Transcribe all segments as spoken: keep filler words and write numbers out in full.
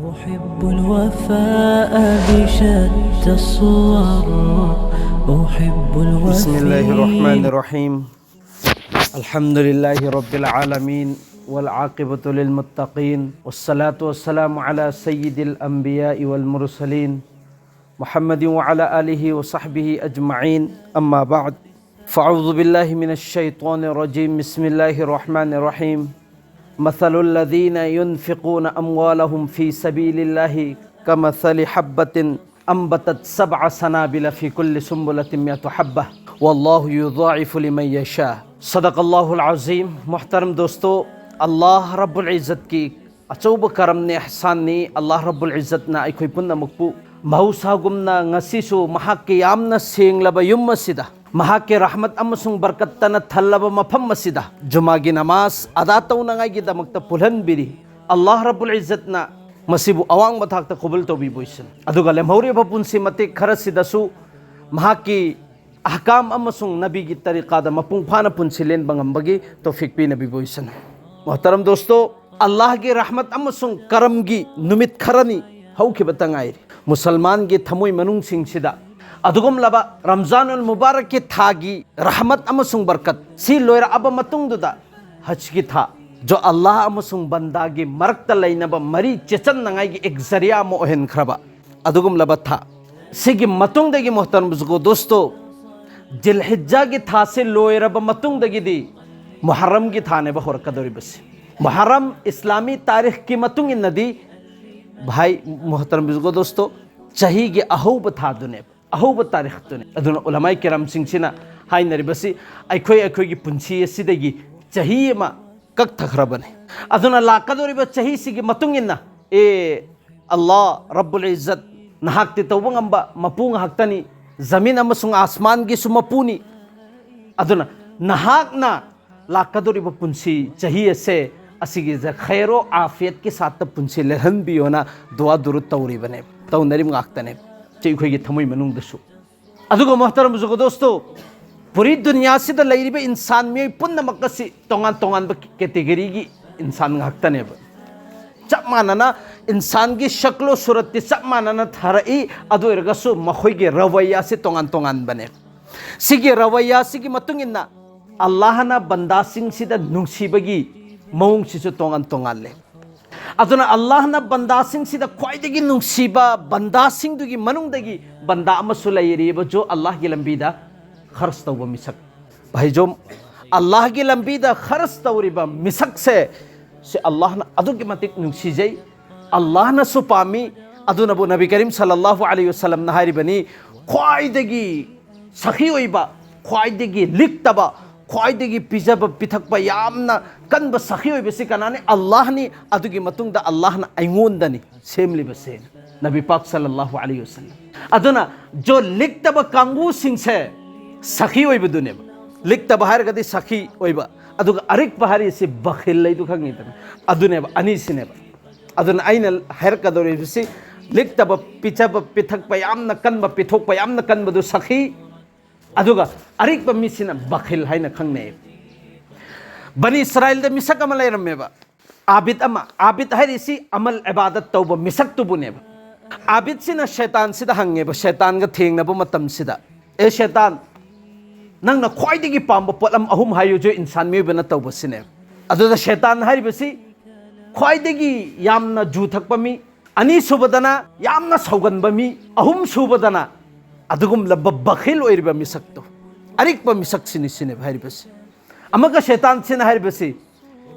أحب الوفاء بشتى الصور. أحب الوفاء. بسم الله الرحمن الرحيم. الحمد لله رب العالمين، والعاقبة للمتقين، والصلاة والسلام على سيد الأنبياء والمرسلين، محمد وعلى آله وصحبه أجمعين. أما بعد، فأعوذ بالله من الشيطان الرجيم. بسم الله الرحمن الرحيم. مثل الذين ينفقون أموالهم في سبيل الله كمثل حبة أنبتت سبع سنابل في كل سنبلة مئة حبة والله يضاعف لمن يشاء. صدق الله العظيم. محترم دوستو، الله رب العزة کی ꯑꯆꯧꯕ ꯀꯔꯝꯅꯤ, ꯑꯦꯍꯁꯥꯟꯅꯤ꯫ ꯑꯜꯂꯥꯍ ꯔꯕꯨꯜ ꯏꯖꯠꯅ ꯑꯩꯈꯣꯏ ꯄꯨꯝꯅꯃꯛꯄꯨ ꯃꯍꯧꯁꯥꯒꯨꯝꯅ ꯉꯁꯤꯁꯨ ꯃꯍꯥꯛꯀꯤ ꯌꯥꯝꯅ ꯁꯦꯡꯂꯕ ꯌꯨꯝ ꯑꯁꯤꯗ, ꯃꯍꯥꯛꯀꯤ ꯔꯍꯃꯠ ꯑꯃꯁꯨꯡ ꯕꯔꯀꯠꯇꯅ ꯊꯜꯂꯕ ꯃꯐꯝ ꯑꯁꯤꯗ ꯖꯨꯃꯥꯒꯤ ꯅꯃꯥꯖ ꯑꯗꯥ ꯇꯧꯅꯉꯥꯏꯒꯤꯗꯃꯛꯇ ꯄꯨꯜꯍꯟꯕꯤꯔꯤ꯫ ꯑꯜꯂꯥꯍ ꯔꯕꯨꯜ ꯏꯖꯠꯅ ꯃꯁꯤꯕꯨ ꯑꯋꯥꯡꯕ ꯊꯥꯛꯇ ꯀꯕꯨꯜ ꯇꯧꯕꯤꯕ ꯑꯣꯏꯁꯅꯨ꯫ ꯑꯗꯨꯒ ꯂꯦꯝꯍꯧꯔꯤꯕ ꯄꯨꯟꯁꯤ ꯃꯇꯦꯛ ꯈꯔꯁꯤꯗꯁꯨ ꯃꯍꯥꯛꯀꯤ ꯑꯍꯀꯥꯝ ꯑꯃꯁꯨꯡ ꯅꯕꯤꯒꯤ ꯇꯔꯤꯀꯥꯗ ꯃꯄꯨꯡ ꯐꯥꯅ ꯄꯨꯟꯁꯤ ꯂꯦꯟꯕ ꯉꯝꯕꯒꯤ ꯇꯧꯐꯤꯛ ꯄꯤꯅꯕꯤꯕ ꯑꯣꯏꯁꯅꯨ꯫ ꯃꯣꯍꯇꯔꯝ ꯗꯣꯁꯇꯣ, ꯑꯜꯂꯥꯍꯒꯤ ꯔꯍꯃꯠ ꯑꯃꯁꯨꯡ ꯀꯔꯝꯒꯤ ꯅꯨꯃꯤꯠ ꯈꯔꯅꯤ ꯍꯧꯈꯤꯕꯇ ꯉꯥꯏꯔꯤ꯫ ꯃꯨꯁꯜꯃꯥꯟꯒꯤ ꯊꯃꯣꯏ ꯃꯅꯨꯡꯁꯤꯡꯁꯤꯗ ꯑꯗꯨꯒꯨꯝꯂꯕ ꯔꯝꯖꯥꯅꯨꯜ ꯃꯨꯕꯥꯔꯛꯀꯤ ꯊꯥꯒꯤ ꯔꯍꯃꯠ ꯑꯃꯁꯨꯡ ꯕꯔꯀꯠ ꯁꯤ ꯂꯣꯏꯔꯛꯑꯕ ꯃꯇꯨꯡꯗꯨꯗ, ꯍꯖꯀꯤ ꯊꯥ, ꯖꯣ ꯑꯜꯂꯥꯍ ꯑꯃꯁꯨꯡ ꯕꯟꯗꯥꯒꯤ ꯃꯔꯛꯇ ꯂꯩꯅꯕ ꯃꯔꯤ ꯆꯦꯠꯁꯟꯅꯉꯥꯏꯒꯤ ꯑꯦꯛ ꯖꯔꯤꯌꯥ ꯑꯃ ꯑꯣꯏꯍꯟꯈ꯭ꯔꯕ ꯑꯗꯨꯒꯨꯝꯂꯕ ꯊꯥ꯫ ꯁꯤꯒꯤ ꯃꯇꯨꯡꯗꯒꯤ, ꯃꯣꯍꯇꯔꯝ ꯕꯨꯖꯨꯒꯣ ꯗꯣꯁꯇꯣ, ꯖꯤꯜꯍꯤꯖꯥꯒꯤ ꯊꯥꯁꯤ ꯂꯣꯏꯔꯕ ꯃꯇꯨꯡꯗꯒꯤꯗꯤ ꯃꯨꯍꯔꯝꯒꯤ ꯊꯥꯅꯦꯕ ꯍꯧꯔꯛꯀꯗꯧꯔꯤꯕꯁꯤ꯫ ꯃꯨꯍꯔꯝ ꯏꯁꯂꯥꯃꯤ ꯇꯥꯔꯤꯈꯀꯤ ꯃꯇꯨꯡ ꯏꯟꯅꯗꯤ, ꯚꯥꯏ, ꯃꯣꯍꯇꯔꯝ ꯕꯨꯖꯨꯒꯣ ꯗꯣꯁꯇꯣ, ꯆꯍꯤꯒꯤ ꯑꯍꯧꯕ ꯊꯥꯗꯨꯅꯦꯕ, ꯑꯍꯧꯕ ꯇꯥꯔꯤꯈꯇꯨꯅꯦ꯫ ꯑꯗꯨꯅ ꯎꯂꯃꯥꯏ ꯀꯤꯔꯥꯝꯁꯤꯡꯁꯤꯅ ꯍꯥꯏꯅꯔꯤꯕꯁꯤ, ꯑꯩꯈꯣꯏ, ꯑꯩꯈꯣꯏꯒꯤ ꯄꯨꯟꯁꯤ ꯑꯁꯤꯗꯒꯤ ꯆꯍꯤ ꯑꯃ ꯀꯛꯊꯈ꯭ꯔꯕꯅꯤ꯫ ꯑꯗꯨꯅ ꯂꯥꯛꯀꯗꯧꯔꯤꯕ ꯆꯍꯤꯁꯤꯒꯤ ꯃꯇꯨꯡ ꯏꯟꯅ, ꯑꯦ ꯑꯜꯂꯥꯍ ꯔꯕꯨꯜ ꯏꯖꯠ, ꯅꯍꯥꯛꯇꯤ ꯇꯧꯕ ꯉꯝꯕ ꯃꯄꯨ ꯉꯥꯛꯇꯅꯤ, ꯖꯃꯤꯟ ꯑꯃꯁꯨꯡ ꯑꯥꯁꯃꯥꯟꯒꯤꯁꯨ ꯃꯄꯨꯅꯤ꯫ ꯑꯗꯨꯅ ꯅꯍꯥꯛꯅ ꯂꯥꯛꯀꯗꯧꯔꯤꯕ ꯄꯨꯟꯁꯤ ꯆꯍꯤ ꯑꯁꯦ ꯑꯁꯤꯒꯤ ꯈꯩꯔꯣ ꯑꯥꯐꯤꯌꯠꯀꯤ ꯁꯥꯠꯇ ꯄꯨꯟꯁꯤ ꯂꯦꯜꯍꯟꯕꯤꯌꯣꯅ ꯗꯨꯋꯥ ꯗꯨꯔꯨꯠ ꯇꯧꯔꯤꯕꯅꯦ, ꯇꯧꯅꯔꯤꯕ ꯉꯥꯛꯇꯅꯦ꯫ ꯁꯤ ꯑꯩꯈꯣꯏꯒꯤ ꯊꯃꯣꯏ ꯃꯅꯨꯡꯗꯁꯨ꯫ ꯑꯗꯨꯒ ꯃꯣꯍꯇꯔꯝ ꯕꯨꯖꯨꯒꯣ ꯗꯣꯁꯇꯣ, ꯄꯨꯔꯤ ꯗꯨꯅꯤꯌꯥꯁꯤꯗ ꯂꯩꯔꯤꯕ ꯏꯟꯁꯥꯟ ꯃꯤꯑꯣꯏ ꯄꯨꯝꯅꯃꯛ ꯑꯁꯤ ꯇꯣꯉꯥꯟ ꯇꯣꯉꯥꯟꯕ ꯀꯦꯇꯦꯒꯣꯔꯤꯒꯤ ꯏꯟꯁꯥꯟ ꯉꯥꯛꯇꯅꯦꯕ꯫ ꯆꯞ ꯃꯥꯟꯅꯅ ꯏꯟꯁꯥꯟꯒꯤ ꯁꯛꯂꯣ ꯁꯨꯔꯠꯇꯤ ꯆꯞ ꯃꯥꯟꯅꯅ ꯊꯥꯔꯛꯏ꯫ ꯑꯗꯨ ꯑꯣꯏꯔꯒꯁꯨ ꯃꯈꯣꯏꯒꯤ ꯔꯋꯩꯌꯥꯁꯤ ꯇꯣꯉꯥꯟ ꯇꯣꯉꯥꯟꯕꯅꯦ꯫ ꯁꯤꯒꯤ ꯔꯋꯩꯌꯥꯁꯤꯒꯤ ꯃꯇꯨꯡ ꯏꯟꯅ ꯑꯜꯂꯥꯍꯅ ꯕꯟꯗꯥꯁꯤꯡꯁꯤꯗ ꯅꯨꯡꯁꯤꯕꯒꯤ ꯃꯑꯣꯡꯁꯤꯁꯨ ꯇꯣꯉꯥꯟ ꯇꯣꯉꯥꯟꯂꯦ꯫ ꯑꯗꯨꯅ ꯑꯜꯂꯥꯍꯅ ꯕꯟꯗꯥꯁꯤꯡꯁꯤꯗ ꯈ꯭ꯋꯥꯏꯗꯒꯤ ꯅꯨꯡꯁꯤꯕ ꯕꯟꯗꯥꯁꯤꯡꯗꯨꯒꯤ ꯃꯅꯨꯡꯗꯒꯤ ꯕꯟꯗꯥ ꯑꯃꯁꯨ ꯂꯩꯔꯤꯕ, ꯖꯣ ꯑꯜꯂꯥꯍꯒꯤ ꯂꯝꯕꯤꯗ ꯈꯔꯆ ꯇꯧꯕ ꯃꯤꯁꯛ꯫ ꯚꯥꯏꯖꯣꯝ, ꯑꯜꯂꯥꯍꯒꯤ ꯂꯝꯕꯤꯗ ꯈꯔꯆ ꯇꯧꯔꯤꯕ ꯃꯤꯁꯛꯁꯦ, ꯁꯤ ꯑꯜꯂꯥꯍꯅ ꯑꯗꯨꯛꯀꯤ ꯃꯇꯤꯛ ꯅꯨꯡꯁꯤꯖꯩ꯫ ꯑꯜꯂꯥꯍꯅꯁꯨ ꯄꯥꯝꯃꯤ꯫ ꯑꯗꯨꯅꯕꯨ ꯅꯕꯤ ꯀꯔꯤꯝ ꯁꯜꯂꯜꯂꯥꯍꯨ ꯑꯂꯩꯍꯤ ꯋꯁꯜꯂꯝꯅ ꯍꯥꯏꯔꯤꯕꯅꯤ, ꯈ꯭ꯋꯥꯏꯗꯒꯤ ꯁꯈꯤ ꯑꯣꯏꯕ, ꯈ꯭ꯋꯥꯏꯗꯒꯤ ꯂꯤꯛꯇꯕ, ꯈ꯭ꯋꯥꯏꯗꯒꯤ ꯄꯤꯖꯕ ꯄꯤꯊꯛꯄ ꯌꯥꯝꯅ ꯀꯟꯕ ꯁꯈꯤ ꯑꯣꯏꯕꯁꯤ ꯀꯅꯥꯅꯤ? ꯑꯜꯂꯥꯍꯅꯤ꯫ ꯑꯗꯨꯒꯤ ꯃꯇꯨꯡꯗ ꯑꯜꯂꯥꯍꯅ ꯑꯩꯉꯣꯟꯗꯅꯤ ꯁꯦꯝꯂꯤꯕꯁꯦ, ꯅꯕꯤ ꯄꯥꯛ ꯁꯜꯂꯜꯂꯥꯍꯨ ꯑꯂꯩꯍꯤ ꯋꯁꯜꯂꯝ꯫ ꯑꯗꯨꯅ ꯖꯣ ꯂꯤꯛꯇꯕ ꯀꯥꯡꯕꯨꯁꯤꯡꯁꯦ ꯁꯈꯤ ꯑꯣꯏꯕꯗꯨꯅꯦꯕ꯫ ꯂꯤꯛꯇꯕ ꯍꯥꯏꯔꯒꯗꯤ ꯁꯈꯤ ꯑꯣꯏꯕ, ꯑꯗꯨꯒ ꯑꯔꯤꯛꯄ ꯍꯥꯏꯔꯤꯁꯤ ꯕꯈꯤꯜ ꯂꯩꯗꯨ ꯈꯪꯉꯤꯗꯅ, ꯑꯗꯨꯅꯦꯕ, ꯑꯅꯤꯁꯤꯅꯦꯕ꯫ ꯑꯗꯨꯅ ꯑꯩꯅ ꯍꯥꯏꯔꯛꯀꯗꯧꯔꯤꯕꯁꯤ, ꯂꯤꯛꯇꯕ, ꯄꯤꯖꯕ ꯄꯤꯊꯛꯄ ꯌꯥꯝꯅ ꯀꯟꯕ, ꯄꯤꯊꯣꯛꯄ ꯌꯥꯝꯅ ꯀꯟꯕꯗꯨ ꯁꯈꯤ, ꯑꯗꯨꯒ ꯑꯔꯤꯛꯄ ꯃꯤꯁꯤꯅ ꯕꯈꯤꯜ ꯍꯥꯏꯅ ꯈꯪꯅꯩ꯫ ꯕꯅꯤ ꯏꯁꯔꯥꯏꯜꯗ ꯃꯤꯁꯛ ꯑꯃ ꯂꯩꯔꯝꯃꯦꯕ, ꯑꯥꯕꯤꯗ ꯑꯃ꯫ ꯑꯥꯕꯤꯗ ꯍꯥꯏꯔꯤꯁꯤ ꯑꯃꯜ ꯏꯕꯥꯗꯠ ꯇꯧꯕ ꯃꯤꯁꯛꯇꯨꯕꯨꯅꯦꯕ꯫ ꯑꯥꯕꯤꯗꯁꯤꯅ ꯁꯩꯇꯥꯟꯁꯤꯗ ꯍꯪꯉꯦꯕ, ꯁꯩꯇꯥꯟꯒ ꯊꯦꯡꯅꯕ ꯃꯇꯝꯁꯤꯗ, "ꯑꯦ ꯁꯩꯇꯥꯟ, ꯅꯪꯅ ꯈ꯭ꯋꯥꯏꯗꯒꯤ ꯄꯥꯝꯕ ꯄꯣꯠꯂꯝ ꯑꯍꯨꯝ ꯍꯥꯏꯌꯨ, ꯖꯣ ꯏꯟꯁꯥꯟ ꯃꯤꯑꯣꯏꯕꯅ ꯇꯧꯕꯁꯤꯅꯦꯕ"꯫ ꯑꯗꯨꯗ ꯁꯩꯇꯥꯟ ꯍꯥꯏꯔꯤꯕꯁꯤ ꯈ꯭ꯋꯥꯏꯗꯒꯤ ꯌꯥꯝꯅ ꯖꯨ ꯊꯛꯄ ꯃꯤ, ꯑꯅꯤꯁꯨꯕꯗꯅ ꯌꯥꯝꯅ ꯁꯧꯒꯟꯕ ꯃꯤ, ꯑꯍꯨꯝꯁꯨꯕꯗꯅ ꯑꯗꯨꯒꯨꯝꯂꯕ ꯕꯈꯤꯜ ꯑꯣꯏꯔꯤꯕ ꯃꯤꯁꯛꯇꯣ, ꯑꯔꯤꯛꯄ ꯃꯤꯁꯛꯁꯤꯅꯤ ꯁꯤꯅꯦꯕ ꯍꯥꯏꯔꯤꯕꯁꯤ꯫ ꯑꯃꯒ ꯁꯩꯇꯥꯟꯁꯤꯅ ꯍꯥꯏꯔꯤꯕꯁꯤ,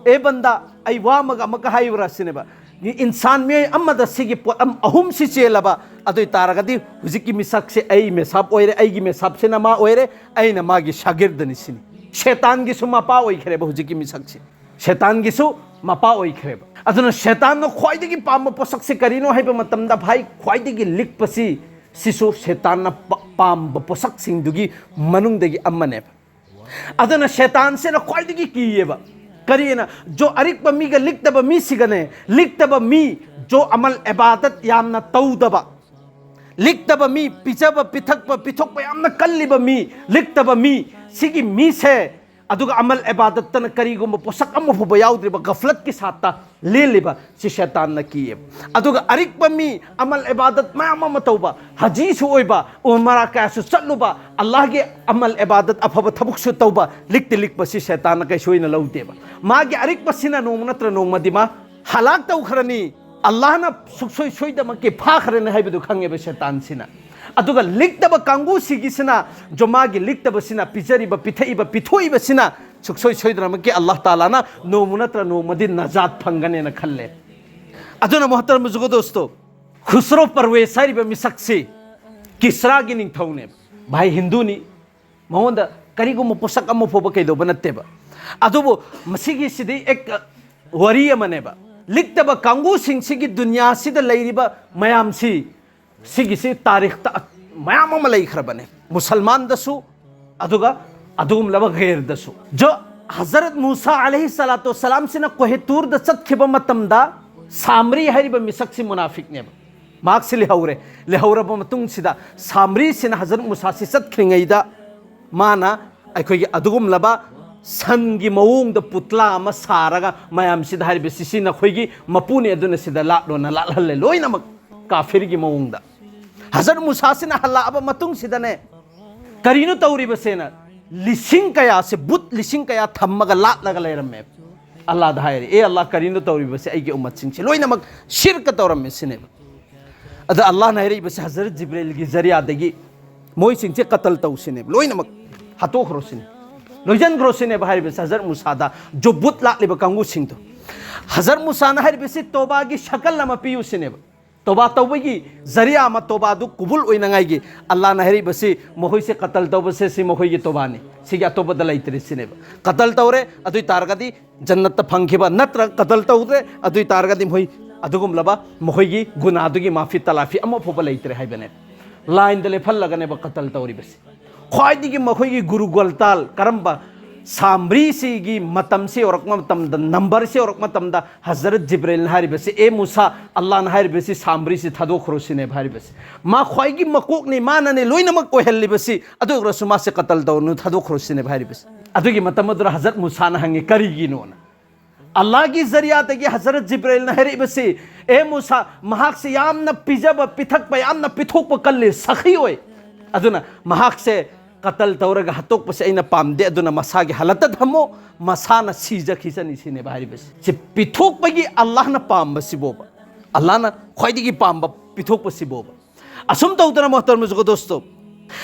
"ꯑꯦ ꯕꯟꯗꯥ, ꯑꯩ ꯋꯥ ꯑꯃꯒ ꯑꯃꯒ ꯍꯥꯏꯌꯨꯔꯥ?" ꯁꯤꯅꯦꯕ꯫ ꯏꯟꯁꯥꯟ ꯃꯤꯑꯣꯏ ꯑꯃꯗ ꯁꯤꯒꯤ ꯄꯣꯠ ꯑꯃ ꯑꯍꯨꯝꯁꯤ ꯆꯦꯜꯂꯕ, ꯑꯗꯨ ꯑꯣꯏ ꯇꯥꯔꯒꯗꯤ ꯍꯧꯖꯤꯛꯀꯤ ꯃꯤꯁꯛꯁꯦ ꯑꯩ ꯃꯦꯁꯥꯞ ꯑꯣꯏꯔꯦ, ꯑꯩꯒꯤ ꯃꯦꯁꯥꯞꯁꯤꯅ ꯃꯥ ꯑꯣꯏꯔꯦ, ꯑꯩꯅ ꯃꯥꯒꯤ ꯁꯥꯒꯤꯔꯗꯅꯤ ꯁꯤꯅꯤ꯫ ꯁꯩꯇꯥꯟꯒꯤꯁꯨ ꯃꯄꯥ ꯑꯣꯏꯈ꯭ꯔꯦꯕ ꯍꯧꯖꯤꯛꯀꯤ ꯃꯤꯁꯛꯁꯦ꯫ ꯁꯩꯇꯥꯟꯒꯤꯁꯨ ꯃꯄꯥ ꯑꯣꯏꯈ꯭ꯔꯦꯕ꯫ ꯑꯗꯨꯅ ꯁꯩꯇꯥꯟꯅ ꯈ꯭ꯋꯥꯏꯗꯒꯤ ꯄꯥꯝꯕ ꯄꯣꯠꯁꯛꯁꯦ ꯀꯔꯤꯅꯣ ꯍꯥꯏꯕ ꯃꯇꯝꯗ, ꯚꯥꯏ, ꯈ꯭ꯋꯥꯏꯗꯒꯤ ꯂꯤꯛꯄꯁꯤ, ꯁꯤꯁꯨ ꯁꯩꯇꯥꯟꯅ ꯄ-, ꯄꯥꯝꯕ ꯄꯣꯠꯁꯛꯁꯤꯡꯗꯨꯒꯤ ꯃꯅꯨꯡꯗꯒꯤ ꯑꯃꯅꯦꯕ꯫ ꯑꯗꯨꯅ ꯁꯩꯇꯥꯟꯁꯤꯅ ꯈ꯭ꯋꯥꯏꯗꯒꯤ ꯀꯤꯌꯦꯕ꯫ ꯀꯔꯤꯅ? ꯖꯣ ꯑꯔꯤꯛꯄ ꯃꯤꯒ ꯂꯤꯛꯇꯕ ꯃꯤꯁꯤꯒꯅꯦ, ꯂꯤꯛꯇꯕ ꯃꯤ, ꯖꯣ ꯑꯃꯜ ꯏꯕꯥꯗꯠ ꯌꯥꯝꯅ ꯇꯧꯗꯕ, ꯂꯤꯛꯇꯕ ꯃꯤ, ꯄꯤꯖꯕ ꯄꯤꯊꯛꯄ ꯄꯤꯊꯣꯛꯄ ꯌꯥꯝꯅ ꯀꯜꯂꯤꯕ ꯃꯤ, ꯂꯤꯛꯇꯕ ꯃꯤ, ꯁꯤꯒꯤ ꯃꯤꯁꯦ ꯑꯗꯨꯒ ꯑꯃꯜ ꯑꯦꯕꯥꯗꯠꯇꯅ ꯀꯔꯤꯒꯨꯝꯕ ꯄꯣꯠꯁꯛ ꯑꯃ ꯐꯥꯎꯕ ꯌꯥꯎꯗ꯭ꯔꯤꯕ ꯒꯐꯂꯠꯀꯤ ꯁꯥꯠꯇ ꯂꯦꯜꯂꯤꯕ ꯁꯤ ꯁꯩꯇꯥꯟꯅ ꯀꯤꯌꯦꯕ꯫ ꯑꯗꯨꯒ ꯑꯔꯤꯛꯄ ꯃꯤ ꯑꯃꯜ ꯑꯦꯕꯥꯗꯠ ꯃꯌꯥꯝ ꯑꯃ ꯇꯧꯕ, ꯍꯖꯤꯁꯨ ꯑꯣꯏꯕ, ꯎꯃꯔꯥ ꯀꯌꯥꯁꯨ ꯆꯠꯂꯨꯕ, ꯑꯜꯂꯥꯍꯒꯤ ꯑꯃꯜ ꯑꯦꯕꯥꯗꯠ ꯑꯐꯕ ꯊꯕꯛꯁꯨ ꯇꯧꯕ, ꯂꯤꯛꯇ ꯂꯤꯛꯄ ꯁꯤ ꯁꯩꯇꯥꯟꯅ ꯀꯩꯁꯨ ꯑꯣꯏꯅ ꯂꯧꯗꯦꯕ꯫ ꯃꯥꯒꯤ ꯑꯔꯤꯛꯄꯁꯤꯅ ꯅꯣꯡꯃ ꯅꯠꯇ꯭ꯔ ꯅꯣꯡꯃꯗꯤ ꯃꯥ ꯍꯂꯥꯛ ꯇꯧꯈ꯭ꯔꯅꯤ, ꯑꯜꯂꯥꯍꯅ ꯁꯨꯛꯁꯣꯏ ꯁꯣꯏꯗꯃꯛꯀꯤ ꯐꯥꯈ꯭ꯔꯅꯤ ꯍꯥꯏꯕꯗꯨ ꯈꯪꯉꯦꯕ ꯁꯩꯇꯥꯟꯁꯤꯅ꯫ ꯑꯗꯨꯒ ꯂꯤꯛꯇꯕ ꯀꯥꯡꯕꯨꯁꯤꯒꯤꯁꯤꯅ, ꯖꯣꯃꯥꯒꯤ ꯂꯤꯛꯇꯕꯁꯤꯅ ꯄꯤꯖꯔꯤꯕ, ꯄꯤꯊꯛꯏꯕ, ꯄꯤꯊꯣꯛꯏꯕꯁꯤꯅ ꯁꯨꯛꯁꯣꯏ ꯁꯣꯏꯗꯅꯃꯛꯀꯤ ꯑꯜꯂꯥꯍ ꯇꯥꯂꯥꯅ ꯅꯣꯡꯃ ꯅꯠꯇ꯭ꯔ ꯅꯣꯡꯃꯗꯤ ꯅꯖꯥꯠ ꯐꯪꯒꯅꯦꯅ ꯈꯜꯂꯦ꯫ ꯑꯗꯨꯅ ꯃꯣꯍꯇꯔꯝ ꯕꯨꯖꯨꯔꯒ ꯗꯣꯁꯇꯣ, ꯈꯨꯁꯔꯣ ꯄꯔꯋꯦꯁ ꯍꯥꯏꯔꯤꯕ ꯃꯤꯁꯛꯁꯤ ꯀꯤꯁ꯭ꯔꯥꯒꯤ ꯅꯤꯡꯊꯧꯅꯦꯕ꯫ ꯚꯥꯏ ꯍꯤꯟꯗꯨꯅꯤ, ꯃꯉꯣꯟꯗ ꯀꯔꯤꯒꯨꯝꯕ ꯄꯣꯠꯁꯛ ꯑꯃ ꯐꯥꯎꯕ ꯀꯩꯗꯧꯕ ꯅꯠꯇꯦꯕ꯫ ꯑꯗꯨꯕꯨ ꯃꯁꯤꯒꯤꯁꯤꯗꯤ ꯑꯦꯛ ꯋꯥꯔꯤ ꯑꯃꯅꯦꯕ꯫ ꯂꯤꯛꯇꯕ ꯀꯥꯡꯕꯨꯁꯤꯡꯁꯤꯒꯤ ꯗꯨꯅꯤꯌꯥꯁꯤꯗ ꯂꯩꯔꯤꯕ ꯃꯌꯥꯝꯁꯤ, ꯁꯤꯒꯤꯁꯤ ꯇꯥꯔꯤꯈꯇ ꯃꯌꯥꯝ ꯑꯃ ꯂꯩꯈ꯭ꯔꯕꯅꯦ, ꯃꯨꯁꯜꯃꯥꯟꯗꯁꯨ ꯑꯗꯨꯒ ꯑꯗꯨꯒꯨꯝꯂꯕ ꯒꯩꯔꯗꯁꯨ꯫ ꯖꯣ ꯍꯖꯔꯠ ꯃꯨꯁꯥ ꯑꯂꯩꯍꯤ ꯁꯂꯥꯇꯨ ꯋꯁꯁꯂꯥꯝꯁꯤꯅ ꯀꯣꯍꯦ ꯇꯨꯔꯗ ꯆꯠꯈꯤꯕ ꯃꯇꯝꯗ ꯁꯥꯝꯔꯤ ꯍꯥꯏꯔꯤꯕ ꯃꯤꯁꯛꯁꯤ ꯃꯨꯅꯥꯐꯤꯛꯅꯦꯕ꯫ ꯃꯍꯥꯛꯁꯤ ꯂꯩꯍꯧꯔꯦ꯫ ꯂꯩꯍꯧꯔꯕ ꯃꯇꯨꯡꯁꯤꯗ ꯁꯥꯝꯔꯤꯁꯤꯅ ꯍꯖꯔꯠ ꯃꯨꯁꯥꯁꯤ ꯆꯠꯈ꯭ꯔꯤꯉꯩꯗ ꯃꯥꯅ ꯑꯩꯈꯣꯏꯒꯤ ꯑꯗꯨꯒꯨꯝꯂꯕ ꯁꯟꯒꯤ ꯃꯑꯣꯡꯗ ꯄꯨꯇ꯭ꯂꯥ ꯑꯃ ꯁꯥꯔꯒ ꯃꯌꯥꯝꯁꯤꯗ ꯍꯥꯏꯔꯤꯕꯁꯤ, "ꯁꯤ ꯅꯈꯣꯏꯒꯤ ꯃꯄꯨꯅꯤ, ꯑꯗꯨꯅ ꯁꯤꯗ ꯂꯥꯠꯂꯣꯅ" ꯂꯥꯠꯍꯜꯂꯦ ꯂꯣꯏꯅꯃꯛ ꯀꯥꯐꯤꯔꯒꯤ ꯃꯑꯣꯡꯗ꯫ ꯍꯖꯔꯠ ꯃꯨꯁꯥꯁꯤꯅ ꯍꯜꯂꯛꯑꯕ ꯃꯇꯨꯡꯁꯤꯗꯅꯦ, "ꯀꯔꯤꯅꯣ ꯇꯧꯔꯤꯕꯁꯦꯅ?" ꯂꯤꯁꯤꯡ ꯀꯌꯥꯁꯦ, ꯕꯨꯠ ꯂꯤꯁꯤꯡ ꯀꯌꯥ ꯊꯝꯃꯒ ꯂꯥꯠꯂꯒ ꯂꯩꯔꯝꯃꯦ꯫ ꯑꯜꯂꯥꯗ ꯍꯥꯏꯔꯦ, "ꯑꯦ ꯑꯜꯂꯥ, ꯀꯔꯤꯅꯣ ꯇꯧꯔꯤꯕꯁꯦ? ꯑꯩꯒꯤ ꯎꯝꯃꯠꯁꯤꯡꯁꯦ ꯂꯣꯏꯅꯃꯛ ꯁꯤꯔꯀ ꯇꯧꯔꯝꯃꯦ" ꯁꯤꯅꯦꯕ꯫ ꯑꯗ ꯑꯜꯂꯥꯍꯅ ꯍꯥꯏꯔꯛꯏꯕꯁꯦ ꯍꯖꯔꯠ ꯖꯤꯕ꯭ꯔꯦꯜꯒꯤ ꯖꯔꯤꯌꯥꯗꯒꯤ ꯃꯣꯏꯁꯤꯡꯁꯦ ꯀꯇꯜ ꯇꯧꯁꯤꯅꯦꯕ, ꯂꯣꯏꯅꯃꯛ ꯍꯥꯠꯇꯣꯛꯈ꯭ꯔꯣ ꯁꯤꯅꯦ, ꯂꯣꯏꯁꯤꯟꯈ꯭ꯔꯣ ꯁꯤꯅꯦꯕ ꯍꯥꯏꯔꯤꯕꯁꯦ ꯍꯖꯔꯠ ꯃꯨꯁꯥꯗ, ꯖꯣ ꯕꯨꯠ ꯂꯥꯠꯂꯤꯕ ꯀꯥꯡꯕꯨꯁꯤꯡꯗꯣ꯫ ꯍꯖꯔꯠ ꯃꯨꯁꯥꯅ ꯍꯥꯏꯔꯤꯕꯁꯤ ꯇꯣꯕꯥꯒꯤ ꯁꯀꯜ ꯑꯃ ꯄꯤꯌꯨ ꯁꯤꯅꯦꯕ꯫ ꯇꯣꯕꯥ ꯇꯧꯕꯒꯤ ꯖꯔꯤꯌꯥ ꯑꯃ, ꯇꯣꯕꯥꯗꯨ ꯀꯨꯕꯨꯜ ꯑꯣꯏꯅꯉꯥꯏꯒꯤ꯫ ꯑꯜꯂꯥꯍꯅ ꯍꯥꯏꯔꯤꯕꯁꯤ ꯃꯈꯣꯏꯁꯦ ꯀꯇꯜ ꯇꯧꯕꯁꯦ ꯁꯤ ꯃꯈꯣꯏꯒꯤ ꯇꯣꯕꯥꯅꯤ, ꯁꯤꯒꯤ ꯑꯇꯣꯞꯄꯗ ꯂꯩꯇ꯭ꯔꯦ ꯁꯤꯅꯦꯕ꯫ ꯀꯇꯜ ꯇꯧꯔꯦ, ꯑꯗꯨ ꯑꯣꯏ ꯇꯥꯔꯒꯗꯤ ꯖꯟꯅꯠꯇ ꯐꯪꯈꯤꯕ, ꯅꯠꯇ꯭ꯔꯒ ꯀꯇꯜ ꯇꯧꯗ꯭ꯔꯦ, ꯑꯗꯨ ꯑꯣꯏ ꯇꯥꯔꯒꯗꯤ ꯃꯈꯣꯏ ꯑꯗꯨꯒꯨꯝꯂꯕ ꯃꯈꯣꯏꯒꯤ ꯒꯨꯅꯥꯗꯨꯒꯤ ꯃꯥꯐꯤ ꯇꯂꯥꯐꯤ ꯑꯃ ꯐꯥꯎꯕ ꯂꯩꯇ꯭ꯔꯦ ꯍꯥꯏꯕꯅꯦ꯫ ꯂꯥꯏꯟꯗ ꯂꯦꯞꯍꯜꯂꯒꯅꯦꯕ ꯀꯇꯜ ꯇꯧꯔꯤꯕꯁꯤ꯫ ꯈ꯭ꯋꯥꯏꯗꯒꯤ ꯃꯈꯣꯏꯒꯤ ꯒꯨꯔꯨ ꯒ꯭ꯋꯥꯜꯇꯥꯜ ꯀꯔꯝꯕ ꯁꯥꯝꯕ꯭ꯔꯤꯁꯤꯒꯤ ꯃꯇꯝꯁꯤ ꯌꯧꯔꯛꯄ ꯃꯇꯝꯗ, ꯅꯝꯕꯔꯁꯤ ꯌꯧꯔꯛꯄ ꯃꯇꯝꯗ, ꯍꯖꯔꯠ ꯖꯤꯕ꯭ꯔꯤꯜꯅ ꯍꯥꯏꯔꯤꯕꯁꯤ, "ꯑꯦ ꯃꯨꯁꯥ, ꯑꯜꯂꯥꯍꯅ ꯍꯥꯏꯔꯤꯕꯁꯤ ꯁꯥꯝꯕ꯭ꯔꯤꯁꯤ ꯊꯥꯗꯣꯛꯈ꯭ꯔꯣ" ꯁꯤꯅꯦꯕ ꯍꯥꯏꯔꯤꯕꯁꯤ꯫ ꯃꯥ ꯈ꯭ꯋꯥꯏꯒꯤ ꯃꯀꯣꯛꯅꯤ, ꯃꯥꯅꯅꯦ ꯂꯣꯏꯅꯃꯛ ꯑꯣꯏꯍꯜꯂꯤꯕꯁꯤ, ꯑꯗꯨ ꯑꯣꯏꯔꯁꯨ ꯃꯥꯁꯦ ꯀꯇꯜ ꯇꯧꯅꯨ, ꯊꯥꯗꯣꯛꯈ꯭ꯔꯣ ꯁꯤꯅꯦꯕ ꯍꯥꯏꯔꯤꯕꯁꯤ꯫ ꯑꯗꯨꯒꯤ ꯃꯇꯝ ꯑꯗꯨꯗ ꯍꯖꯔꯠ ꯃꯨꯁꯥꯅ ꯍꯪꯉꯤ, "ꯀꯔꯤꯒꯤꯅꯣꯅ?" ꯑꯜꯂꯥꯍꯒꯤ ꯖꯔꯤꯌꯥꯗꯒꯤ ꯍꯖꯔꯠ ꯖꯤꯕ꯭ꯔꯦꯜꯅ ꯍꯥꯏꯔꯛꯏꯕꯁꯤ, "ꯑꯦ ꯃꯨꯁꯥ, ꯃꯍꯥꯛꯁꯤ ꯌꯥꯝꯅ ꯄꯤꯖꯕ, ꯄꯤꯊꯛꯄ, ꯌꯥꯝꯅ ꯄꯤꯊꯣꯛꯄ ꯀꯜꯂꯤ, ꯁꯈꯤ ꯑꯣꯏ꯫ ꯑꯗꯨꯅ ꯃꯍꯥꯛꯁꯦ ꯀꯇꯜ ꯇꯧꯔꯒ ꯍꯥꯠꯇꯣꯛꯄꯁꯦ ꯑꯩꯅ ꯄꯥꯝꯗꯦ, ꯑꯗꯨꯅ ꯃꯁꯥꯒꯤ ꯍꯥꯂꯠꯇ ꯊꯝꯃꯣ, ꯃꯁꯥꯅ ꯁꯤꯖꯈꯤꯁꯅꯤ" ꯁꯤꯅꯦꯕ ꯍꯥꯏꯔꯤꯕꯁꯤ꯫ ꯁꯤ ꯄꯤꯊꯣꯛꯄꯒꯤ ꯑꯜꯂꯥꯍꯅ ꯄꯥꯝꯕꯁꯤꯕꯣꯕ, ꯑꯜꯂꯥꯍꯅ ꯈ꯭ꯋꯥꯏꯗꯒꯤ ꯄꯥꯝꯕ ꯄꯤꯊꯣꯛꯄꯁꯤꯕꯣꯕ꯫ ꯑꯁꯨꯝ ꯇꯧꯗꯅ, ꯃꯣꯍꯇꯔꯝ ꯕꯨꯖꯨꯔꯒ ꯗꯣꯁꯇꯣ,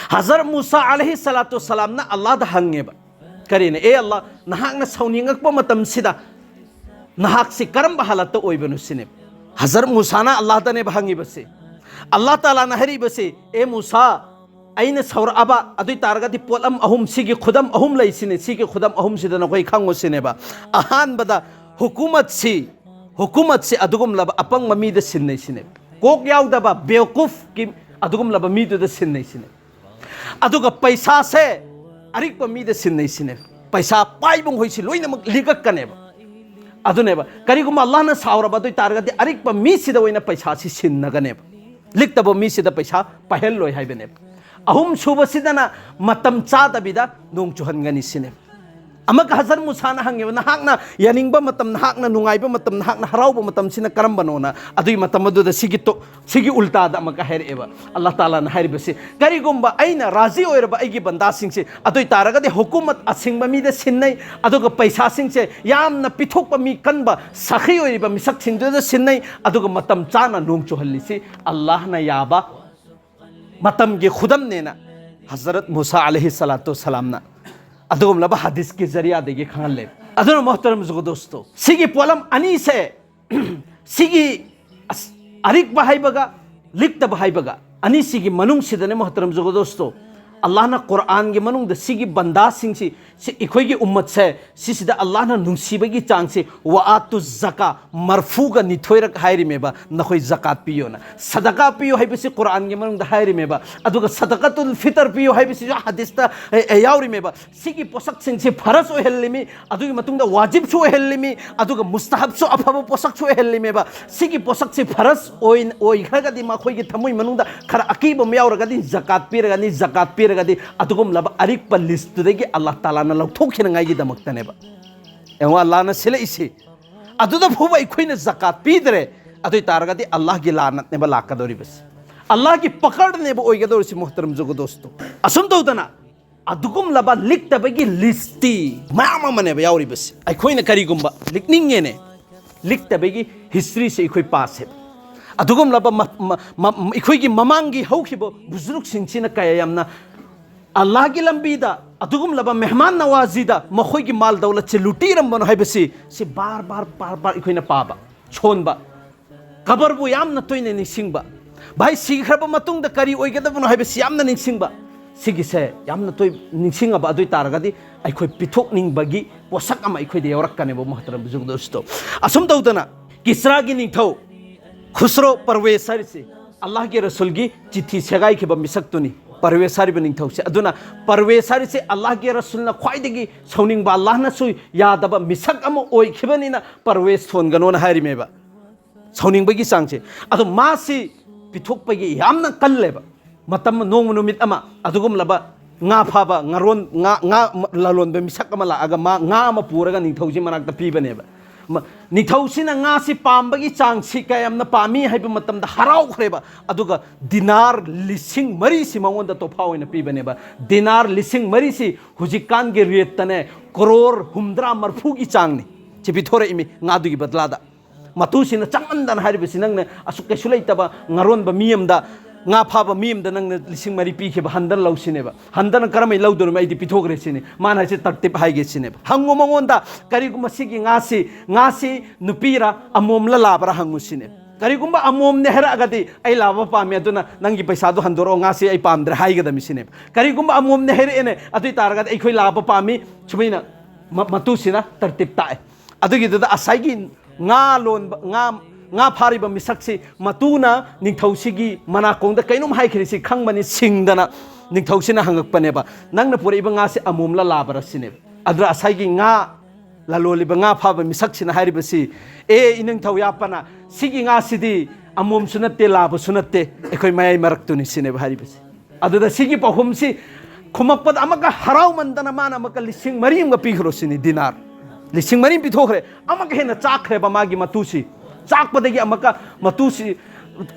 ꯍꯖꯔꯠ ꯃꯨꯁꯥ ꯑꯂꯩꯍꯤ ꯁꯂꯥꯇꯨ ꯁꯂꯥꯝꯅ ꯑꯜꯂꯥꯍꯗ ꯍꯪꯉꯦꯕ, ꯀꯔꯤꯅ, "ꯑꯦ ꯑꯜꯂꯥꯍ, ꯅꯍꯥꯛꯅ ꯁꯥꯎꯅꯤꯡꯉꯛꯄ ꯃꯇꯝꯁꯤꯗ ꯅꯍꯥꯛꯁꯤ ꯀꯔꯝꯕ ꯍꯥꯂꯠꯇ ꯑꯣꯏꯕꯅꯣ?" ꯁꯤꯅꯦꯕ꯫ ꯍꯖꯔꯠ ꯃꯨꯁꯥꯅ ꯑꯜꯂꯥꯍꯗꯅꯦꯕ ꯍꯪꯉꯤꯕꯁꯤ꯫ ꯑꯜꯂꯥꯍ ꯇꯥꯂꯥꯅ ꯍꯥꯏꯔꯤꯕꯁꯤ, "ꯑꯦ ꯃꯨꯁꯥ, ꯑꯩꯅ ꯁꯥꯎꯔꯛꯑꯕ ꯑꯗꯨ ꯑꯣꯏ ꯇꯥꯔꯒꯗꯤ ꯄꯣꯠꯂꯝ ꯑꯍꯨꯝ, ꯁꯤꯒꯤ ꯈꯨꯗꯝ ꯑꯍꯨꯝ ꯂꯩꯁꯤꯅꯦ, ꯁꯤꯒꯤ ꯈꯨꯗꯝ ꯑꯍꯨꯝꯁꯤꯗ ꯅꯈꯣꯏ ꯈꯪꯉꯨ" ꯁꯤꯅꯦꯕ꯫ ꯑꯍꯥꯟꯕꯗ, ꯍꯨꯀꯨꯃꯠꯁꯤ, ꯍꯨꯀꯨꯃꯠꯁꯤ ꯑꯗꯨꯒꯨꯝꯂꯕ ꯑꯄꯪꯕ ꯃꯤꯗ ꯁꯤꯟꯅꯩ ꯁꯤꯅꯦꯕ꯫ ꯀꯣꯛ ꯌꯥꯎꯗꯕ, ꯕꯦꯋꯀꯨꯐꯀꯤ ꯑꯗꯨꯒꯨꯝꯂꯕ ꯃꯤꯗꯨꯗ ꯁꯤꯟꯅꯩ ꯁꯤꯅꯦꯕ꯫ ꯑꯗꯨꯒ ꯄꯩꯁꯥꯁꯦ ꯑꯔꯤꯛꯄ ꯃꯤꯗ ꯁꯤꯟꯅꯩ ꯁꯤꯅꯦꯕ꯫ ꯄꯩꯁꯥ ꯄꯥꯏꯕ ꯃꯈꯣꯏꯁꯤ ꯂꯣꯏꯅꯃꯛ ꯂꯤꯛꯂꯛꯀꯅꯦꯕ꯫ ꯑꯗꯨꯅꯦꯕ, ꯀꯔꯤꯒꯨꯝꯕ ꯑꯜꯂꯥꯍꯅ ꯁꯥꯎꯔꯕ ꯑꯗꯨ ꯑꯣꯏ ꯇꯥꯔꯒꯗꯤ, ꯑꯔꯤꯛꯄ ꯃꯤꯁꯤꯗ ꯑꯣꯏꯅ ꯄꯩꯁꯥꯁꯤ ꯁꯤꯟꯅꯒꯅꯦꯕ, ꯂꯤꯛꯇꯕ ꯃꯤꯁꯤꯗ ꯄꯩꯁꯥ ꯄꯥꯏꯍꯜꯂꯣꯏ ꯍꯥꯏꯕꯅꯦꯕ꯫ ꯑꯍꯨꯝ ꯁꯨꯕꯁꯤꯗꯅ ꯃꯇꯝ ꯆꯥꯗꯕꯤꯗ ꯅꯣꯡ ꯆꯨꯍꯟꯒꯅꯤ ꯁꯤꯅꯦꯕ꯫ ꯑꯃꯒ ꯍꯖꯔꯠ ꯃꯨꯁꯥꯅ ꯍꯪꯉꯦꯕ, "ꯅꯍꯥꯛꯅ ꯌꯥꯅꯤꯡꯕ ꯃꯇꯝ, ꯅꯍꯥꯛꯅ ꯅꯨꯡꯉꯥꯏꯕ ꯃꯇꯝ, ꯅꯍꯥꯛꯅ ꯍꯔꯥꯎꯕ ꯃꯇꯝꯁꯤꯅ ꯀꯔꯝꯕꯅꯣꯅ?" ꯑꯗꯨꯒꯤ ꯃꯇꯝ ꯑꯗꯨꯗ ꯁꯤꯒꯤ ꯇꯣ-, ꯁꯤꯒꯤ ꯎꯜꯇꯥꯗ ꯑꯃꯨꯛꯀ ꯍꯥꯏꯔꯛꯑꯦꯕ꯫ ꯑꯜꯂꯥꯍ ꯇꯥꯂꯥꯅ ꯍꯥꯏꯔꯤꯕꯁꯤ, "ꯀꯔꯤꯒꯨꯝꯕ ꯑꯩꯅ ꯔꯥꯖꯤ ꯑꯣꯏꯔꯕ ꯑꯩꯒꯤ ꯕꯟꯗꯥꯁꯤꯡꯁꯦ, ꯑꯗꯨ ꯑꯣꯏ ꯇꯥꯔꯒꯗꯤ ꯍꯨꯀꯨꯃꯠ ꯑꯁꯤꯡꯕ ꯃꯤꯗ ꯁꯤꯟꯅꯩ, ꯑꯗꯨꯒ ꯄꯩꯁꯥꯁꯤꯡꯁꯦ ꯌꯥꯝꯅ ꯄꯤꯊꯣꯛꯄ ꯃꯤ ꯀꯟꯕ ꯁꯈꯤ ꯑꯣꯏꯔꯤꯕ ꯃꯤꯁꯛꯁꯤꯡꯗꯨꯗ ꯁꯤꯟꯅꯩ, ꯑꯗꯨꯒ ꯃꯇꯝ ꯆꯥꯅ ꯅꯣꯡ ꯆꯨꯍꯜꯂꯤꯁꯤ ꯑꯜꯂꯥꯍꯅ ꯌꯥꯕ ꯃꯇꯝꯒꯤ ꯈꯨꯗꯝꯅꯦꯅ" ꯍꯖꯔꯠ ꯃꯨꯁꯥ ꯑꯂꯩꯍꯤ ꯁꯂꯥꯇꯨ ꯁꯂꯥꯝꯅ ꯑꯗꯨꯒꯨꯝꯂꯕ ꯍꯗꯤꯁꯀꯤ ꯖꯔꯤꯌꯥꯗꯒꯤ ꯈꯪꯍꯜꯂꯦ꯫ ꯑꯗꯨꯅ, ꯃꯣꯍꯇꯔꯝ ꯕꯨꯖꯨꯔꯒ ꯗꯣꯁꯇꯣ, ꯁꯤꯒꯤ ꯄꯣꯠꯂꯝ ꯑꯅꯤꯁꯦ, ꯁꯤꯒꯤ ꯑꯁ-, ꯑꯔꯤꯛꯄ ꯍꯥꯏꯕꯒ ꯂꯤꯛꯇꯕ ꯍꯥꯏꯕꯒ, ꯑꯅꯤꯁꯤꯒꯤ ꯃꯅꯨꯡꯁꯤꯗꯅꯦ, ꯃꯣꯍꯇꯔꯝ ꯕꯨꯖꯨꯔꯒ ꯗꯣꯁꯇꯣ, ꯑꯜꯂꯥꯍꯅ ꯀꯨꯔꯥꯟꯒꯤ ꯃꯅꯨꯡꯗ ꯁꯤꯒꯤ ꯕꯟꯗꯥꯁꯤꯡꯁꯤ, ꯁꯤ ꯑꯩꯈꯣꯏꯒꯤ ꯎꯝꯃꯠꯁꯦ, ꯁꯤꯁꯤꯗ ꯑꯜꯂꯥꯍꯅ ꯅꯨꯡꯁꯤꯕꯒꯤ ꯆꯥꯡꯁꯤ, "ꯋꯥ ꯑꯥꯇꯨ ꯖꯀꯥ", ꯃꯔꯐꯨꯒ ꯅꯤꯊꯣꯏꯔꯛ ꯍꯥꯏꯔꯤꯃꯦꯕ, "ꯅꯈꯣꯏ ꯖꯀꯥꯠ ꯄꯤꯌꯣꯅ"꯫ ꯁꯗꯀꯥ ꯄꯤꯌꯣ ꯍꯥꯏꯕꯁꯤ ꯀꯨꯔꯥꯟꯒꯤ ꯃꯅꯨꯡꯗ ꯍꯥꯏꯔꯤꯃꯦꯕ, ꯑꯗꯨꯒ ꯁꯗꯀꯥꯇꯨꯜ ꯐꯤꯇꯔ ꯄꯤꯌꯣ ꯍꯥꯏꯕꯁꯤꯁꯨ ꯍꯗꯤꯁꯇ, ꯑꯦ, ꯑꯦ, ꯌꯥꯎꯔꯤꯃꯦꯕ꯫ ꯁꯤꯒꯤ ꯄꯣꯠꯁꯛꯁꯤꯡꯁꯤ ꯐꯔꯁ ꯑꯣꯏꯍꯜꯂꯤꯃꯤ, ꯑꯗꯨꯒꯤ ꯃꯇꯨꯡꯗ ꯋꯥꯖꯤꯕꯁꯨ ꯑꯣꯏꯍꯜꯂꯤꯃꯤ, ꯑꯗꯨꯒ ꯃꯨꯁꯇꯍꯕꯁꯨ, ꯑꯐꯕ ꯄꯣꯠꯁꯛꯁꯨ ꯑꯣꯏꯍꯜꯂꯤꯃꯦꯕ꯫ ꯁꯤꯒꯤ ꯄꯣꯠꯁꯛꯁꯤ ꯐꯔꯁ ꯑꯣꯏ-, ꯑꯣꯏꯈ꯭ꯔꯒꯗꯤ, ꯃꯈꯣꯏꯒꯤ ꯊꯃꯣꯏ ꯃꯅꯨꯡꯗ ꯈꯔ ꯑꯀꯤꯕ ꯑꯃ ꯌꯥꯎꯔꯒꯗꯤ, ꯖꯀꯥꯠ ꯄꯤꯔꯒꯅꯤ, ꯖꯀꯥꯠ ꯄꯤꯔꯒꯗꯤ, ꯑꯗꯨꯒꯨꯝꯂꯕ ꯑꯔꯤꯛꯄ ꯂꯤꯁꯇꯨꯗꯒꯤ ꯑꯜꯂꯥꯍ ꯇꯥꯂꯥꯅ ꯂꯧꯊꯣꯛꯈꯤꯅꯉꯥꯏꯒꯤꯗꯃꯛꯇꯅꯦꯕ꯫ ꯌꯦꯡꯉꯣ, ꯑꯜꯂꯥꯍꯅ ꯁꯤꯜꯂꯛꯏꯁꯤ꯫ ꯑꯗꯨꯗ ꯐꯥꯎꯕ ꯑꯩꯈꯣꯏꯅ ꯖꯀꯥꯠ ꯄꯤꯗ꯭ꯔꯦ, ꯑꯗꯨ ꯑꯣꯏ ꯇꯥꯔꯒꯗꯤ ꯑꯜꯂꯥꯍꯒꯤ ꯂꯥꯅꯠꯅꯦꯕ ꯂꯥꯛꯀꯗꯧꯔꯤꯕꯁꯤ, ꯑꯜꯂꯥꯍꯒꯤ ꯄꯀꯔꯅꯦꯕ ꯑꯣꯏꯒꯗꯧꯔꯤꯁꯤ, ꯃꯣꯍꯇꯔꯝ ꯖꯨꯒꯗꯣꯁꯇꯣ꯫ ꯑꯁꯨꯝ ꯇꯧꯗꯅ, ꯑꯗꯨꯒꯨꯝꯂꯕ ꯂꯤꯛꯇꯕꯒꯤ ꯂꯤꯁꯇꯤ ꯃꯌꯥꯝ ꯑꯃꯅꯦꯕ ꯌꯥꯎꯔꯤꯕꯁꯤ꯫ ꯑꯩꯈꯣꯏꯅ ꯀꯔꯤꯒꯨꯝꯕ ꯂꯤꯛꯅꯤꯡꯉꯦꯅꯦ, ꯂꯤꯛꯇꯕꯒꯤ ꯍꯤꯁꯇ꯭ꯔꯤꯁꯤ ꯑꯩꯈꯣꯏ ꯄꯥꯁꯦꯕ꯫ ꯑꯗꯨꯒꯨꯝꯂꯕ ꯃ-, ꯃ-, ꯃ-, ꯑꯩꯈꯣꯏꯒꯤ ꯃꯃꯥꯡꯒꯤ ꯍꯧꯈꯤꯕ ꯕꯨꯖꯨꯔꯨꯛꯁꯤꯡꯁꯤꯅ ꯀꯌꯥ ꯌꯥꯝꯅ ꯑꯜꯂꯥꯍꯒꯤ ꯂꯝꯕꯤꯗ, ꯑꯗꯨꯒꯨꯝꯂꯕ ꯃꯦꯍꯃꯥꯟ ꯅꯋꯥꯖꯤꯗ ꯃꯈꯣꯏꯒꯤ ꯃꯥꯜ ꯗꯧꯂꯠꯁꯦ ꯂꯨꯇꯤꯔꯝꯕꯅꯣ ꯍꯥꯏꯕꯁꯤ, ꯁꯤ ꯕꯥꯔ ꯕꯥꯔ, ꯕꯥꯔ ꯕꯥꯔ ꯑꯩꯈꯣꯏꯅ ꯄꯥꯕ, ꯁꯣꯟꯕ꯫ ꯀꯕꯔꯕꯨ ꯌꯥꯝꯅ ꯇꯣꯏꯅ ꯅꯤꯡꯁꯤꯡꯕ꯫ ꯚꯥꯏ, ꯁꯤꯈ꯭ꯔꯕ ꯃꯇꯨꯡꯗ ꯀꯔꯤ ꯑꯣꯏꯒꯗꯕꯅꯣ ꯍꯥꯏꯕꯁꯤ ꯌꯥꯝꯅ ꯅꯤꯡꯁꯤꯡꯕ꯫ ꯁꯤꯒꯤꯁꯦ ꯌꯥꯝꯅ ꯇꯣꯏ-, ꯅꯤꯡꯁꯤꯡꯉꯕ ꯑꯗꯨ ꯑꯣꯏ ꯇꯥꯔꯒꯗꯤ, ꯑꯩꯈꯣꯏ ꯄꯤꯊꯣꯛꯅꯤꯡꯕꯒꯤ ꯄꯣꯠꯁꯛ ꯑꯃ ꯑꯩꯈꯣꯏꯗ ꯌꯥꯎꯔꯛꯀꯅꯦꯕ, ꯃꯣꯍꯇꯔꯝ ꯕꯨꯖꯨꯔꯒ ꯗꯣꯁꯇꯣ꯫ ꯑꯁꯨꯝ ꯇꯧꯗꯅ, ꯀꯤꯁ꯭ꯔꯥꯒꯤ ꯅꯤꯡꯊꯧ ꯈꯨꯁꯔꯣ ꯄꯔꯋꯦꯁ ꯍꯥꯏꯔꯤꯁꯤ ꯑꯜꯂꯥꯍꯒꯤ ꯔꯁꯨꯜꯒꯤ ꯆꯤꯊꯤ ꯁꯦꯒꯥꯏꯈꯤꯕ ꯃꯤꯁꯛꯇꯨꯅꯤ, ꯄꯔꯋꯦꯁ ꯍꯥꯏꯔꯤꯕ ꯅꯤꯡꯊꯧꯁꯦ꯫ ꯑꯗꯨꯅ ꯄꯔꯋꯦꯁ ꯍꯥꯏꯔꯤꯁꯤ ꯑꯜꯂꯥꯍꯒꯤ ꯔꯁꯨꯜꯅ ꯈ꯭ꯋꯥꯏꯗꯒꯤ ꯁꯥꯎꯅꯤꯡꯕ, ꯑꯜꯂꯥꯍꯅꯁꯨ ꯌꯥꯗꯕ ꯃꯤꯁꯛ ꯑꯃ ꯑꯣꯏꯈꯤꯕꯅꯤꯅ ꯄꯔꯋꯦꯁ ꯊꯣꯟꯒꯅꯣꯅ ꯍꯥꯏꯔꯤꯃꯦꯕ꯫ ꯁꯥꯎꯅꯤꯡꯕꯒꯤ ꯆꯥꯡꯁꯦ꯫ ꯑꯗꯣ ꯃꯥꯁꯤ ꯄꯤꯊꯣꯛꯄꯒꯤ ꯌꯥꯝꯅ ꯀꯜꯂꯦꯕ꯫ ꯃꯇꯝ, ꯅꯣꯡꯃ ꯅꯨꯃꯤꯠ ꯑꯃ ꯑꯗꯨꯒꯨꯝꯂꯕ ꯉꯥ ꯐꯥꯕ, ꯉꯥꯔꯣꯟ-, ꯉꯥ, ꯉꯥ ꯂꯂꯣꯟꯕ ꯃꯤꯁꯛ ꯑꯃ ꯂꯥꯛꯑꯒ ꯃꯥ ꯉꯥ ꯑꯃ ꯄꯨꯔꯒ ꯅꯤꯡꯊꯧꯁꯤ ꯃꯅꯥꯛꯇ ꯄꯤꯕꯅꯦꯕ꯫ ꯃ-, ꯅꯤꯡꯊꯧꯁꯤꯅ ꯉꯥꯁꯤ ꯄꯥꯝꯕꯒꯤ ꯆꯥꯡꯁꯤ ꯀꯌꯥꯝꯅ ꯄꯥꯝꯃꯤ ꯍꯥꯏꯕ ꯃꯇꯝꯗ ꯍꯔꯥꯎꯈ꯭ꯔꯦꯕ꯫ ꯑꯗꯨꯒ ꯗꯤꯅꯥꯔ ꯂꯤꯁꯤꯡ ꯃꯔꯤꯁꯤ ꯃꯉꯣꯟꯗ ꯇꯣꯐꯥ ꯑꯣꯏꯅ ꯄꯤꯕꯅꯦꯕ꯫ ꯗꯤꯅꯥꯔ ꯂꯤꯁꯤꯡ ꯃꯔꯤꯁꯤ ꯍꯧꯖꯤꯛꯀꯥꯟꯒꯤ ꯔꯦꯠꯇꯅꯦ, ꯀ꯭ꯔꯣꯔ ꯍꯨꯝꯗ꯭ꯔꯥ ꯃꯔꯐꯨꯒꯤ ꯆꯥꯡꯅꯤ꯫ ꯁꯤ ꯄꯤꯊꯣꯔꯛꯏꯃꯤ ꯉꯥꯗꯨꯒꯤ ꯕꯗꯂꯥꯗ꯫ ꯃꯇꯨꯁꯤꯅ ꯆꯪꯃꯟꯗꯅ ꯍꯥꯏꯔꯤꯕꯁꯤ, "ꯅꯪꯅ ꯑꯁꯨꯛ ꯀꯩꯁꯨ ꯂꯩꯇꯕ ꯉꯥꯔꯣꯟꯕ ꯃꯤ ꯑꯃꯗ, ꯉꯥ ꯐꯥꯕ ꯃꯤ ꯑꯃꯗ ꯅꯪꯅ ꯂꯤꯁꯤꯡ ꯃꯔꯤ ꯄꯤꯈꯤꯕ, ꯍꯟꯗꯅ ꯂꯧ" ꯁꯤꯅꯦꯕ꯫ "ꯍꯟꯗꯅ ꯀꯔꯝꯍꯥꯏꯅ ꯂꯧꯗꯣꯏꯅꯣ? ꯑꯩꯗꯤ ꯄꯤꯊꯣꯛꯈ꯭ꯔꯦ" ꯁꯤꯅꯤ꯫ ꯃꯥꯅ ꯍꯥꯏꯁꯦ, "ꯇꯔꯇꯤꯞ ꯍꯥꯏꯒꯦ" ꯁꯤꯅꯦꯕ꯫ ꯍꯪꯉꯨ ꯃꯉꯣꯟꯗ, "ꯀꯔꯤꯒꯨꯝꯕ ꯁꯤꯒꯤ ꯉꯥꯁꯤ, ꯉꯥꯁꯤ ꯅꯨꯄꯤꯔꯥ ꯑꯃꯣꯝꯂ ꯂꯥꯕꯔꯥ ꯍꯪꯉꯨ" ꯁꯤꯅꯦꯕ꯫ ꯀꯔꯤꯒꯨꯝꯕ ꯑꯃꯣꯝꯅꯦ ꯍꯥꯏꯔꯛꯑꯒꯗꯤ, "ꯑꯩ ꯂꯥꯕ ꯄꯥꯝꯃꯤ, ꯑꯗꯨꯅ ꯅꯪꯒꯤ ꯄꯩꯁꯥꯗꯣ ꯍꯟꯗꯣꯔꯛꯑꯣ, ꯉꯥꯁꯦ ꯑꯩ ꯄꯥꯝꯗ꯭ꯔꯦ" ꯍꯥꯏꯒꯗꯕꯅꯤ ꯁꯤꯅꯦꯕ꯫ ꯀꯔꯤꯒꯨꯝꯕ ꯑꯃꯣꯝꯅꯦ ꯍꯥꯏꯔꯛꯑꯦꯅꯦ, ꯑꯗꯨ ꯑꯣꯏ ꯇꯥꯔꯒꯗꯤ, "ꯑꯩꯈꯣꯏ ꯂꯥꯕ ꯄꯥꯝꯃꯤ", ꯁꯨꯃꯥꯏꯅ ꯃ-, ꯃꯇꯨꯁꯤꯅ ꯇꯔꯇꯤꯞ ꯇꯥꯛꯑꯦ꯫ ꯑꯗꯨꯒꯤꯗꯨꯗ ꯉꯁꯥꯏꯒꯤ ꯉꯥ ꯂꯣꯟꯕ, ꯉꯥ, ꯉꯥ ꯐꯥꯔꯤꯕ ꯃꯤꯁꯛꯁꯤ, ꯃꯇꯨꯅ ꯅꯤꯡꯊꯧꯁꯤꯒꯤ ꯃꯅꯥꯀꯣꯡꯗ ꯀꯩꯅꯣꯝ ꯍꯥꯏꯈ꯭ꯔꯤꯁꯤ ꯈꯪꯕꯅꯤ, ꯁꯤꯡꯗꯅ ꯅꯤꯡꯊꯧꯁꯤꯅ ꯍꯪꯉꯛꯄꯅꯦꯕ, "ꯅꯪꯅ ꯄꯨꯔꯛꯏꯕ ꯉꯥꯁꯤ ꯑꯃꯣꯝꯂ ꯂꯥꯕꯔ?" ꯁꯤꯅꯦꯕ꯫ ꯑꯗꯨꯗ ꯉꯁꯥꯏꯒꯤ ꯉꯥ ꯂꯂꯣꯜꯂꯤꯕ, ꯉꯥ ꯐꯥꯕ ꯃꯤꯁꯛꯁꯤꯅ ꯍꯥꯏꯔꯤꯕꯁꯤ, "ꯑꯦ, ꯏꯅꯤꯡꯊꯧ ꯌꯥꯄꯅ, ꯁꯤꯒꯤ ꯉꯥꯁꯤꯗꯤ ꯑꯃꯣꯝꯁꯨ ꯅꯠꯇꯦ, ꯂꯥꯕꯁꯨ ꯅꯠꯇꯦ, ꯑꯩꯈꯣꯏ ꯃꯌꯥꯏ ꯃꯔꯛꯇꯨꯅꯤ" ꯁꯤꯅꯦꯕ ꯍꯥꯏꯔꯤꯕꯁꯤ꯫ ꯑꯗꯨꯗ ꯁꯤꯒꯤ ꯄꯥꯎꯈꯨꯝꯁꯤ ꯈꯨꯝꯃꯛꯄꯗ, ꯑꯃꯨꯛꯀ ꯍꯔꯥꯎꯃꯟꯗꯅ ꯃꯥꯅ ꯑꯃꯨꯛꯀ ꯂꯤꯁꯤꯡ ꯃꯔꯤ ꯑꯃꯒ ꯄꯤꯈ꯭ꯔꯣ ꯁꯤꯅꯤ, ꯗꯤꯅꯥꯔ꯫ ꯂꯤꯁꯤꯡ ꯃꯔꯤ ꯄꯤꯊꯣꯛꯈ꯭ꯔꯦ꯫ ꯑꯃꯨꯛꯀ ꯍꯦꯟꯅ ꯆꯥꯛꯈ꯭ꯔꯦꯕ ꯃꯥꯒꯤ ꯃꯇꯨꯁꯤ꯫ ꯆꯥꯛꯄꯗꯒꯤ ꯑꯃꯨꯛꯀ ꯃꯇꯨꯁꯤ,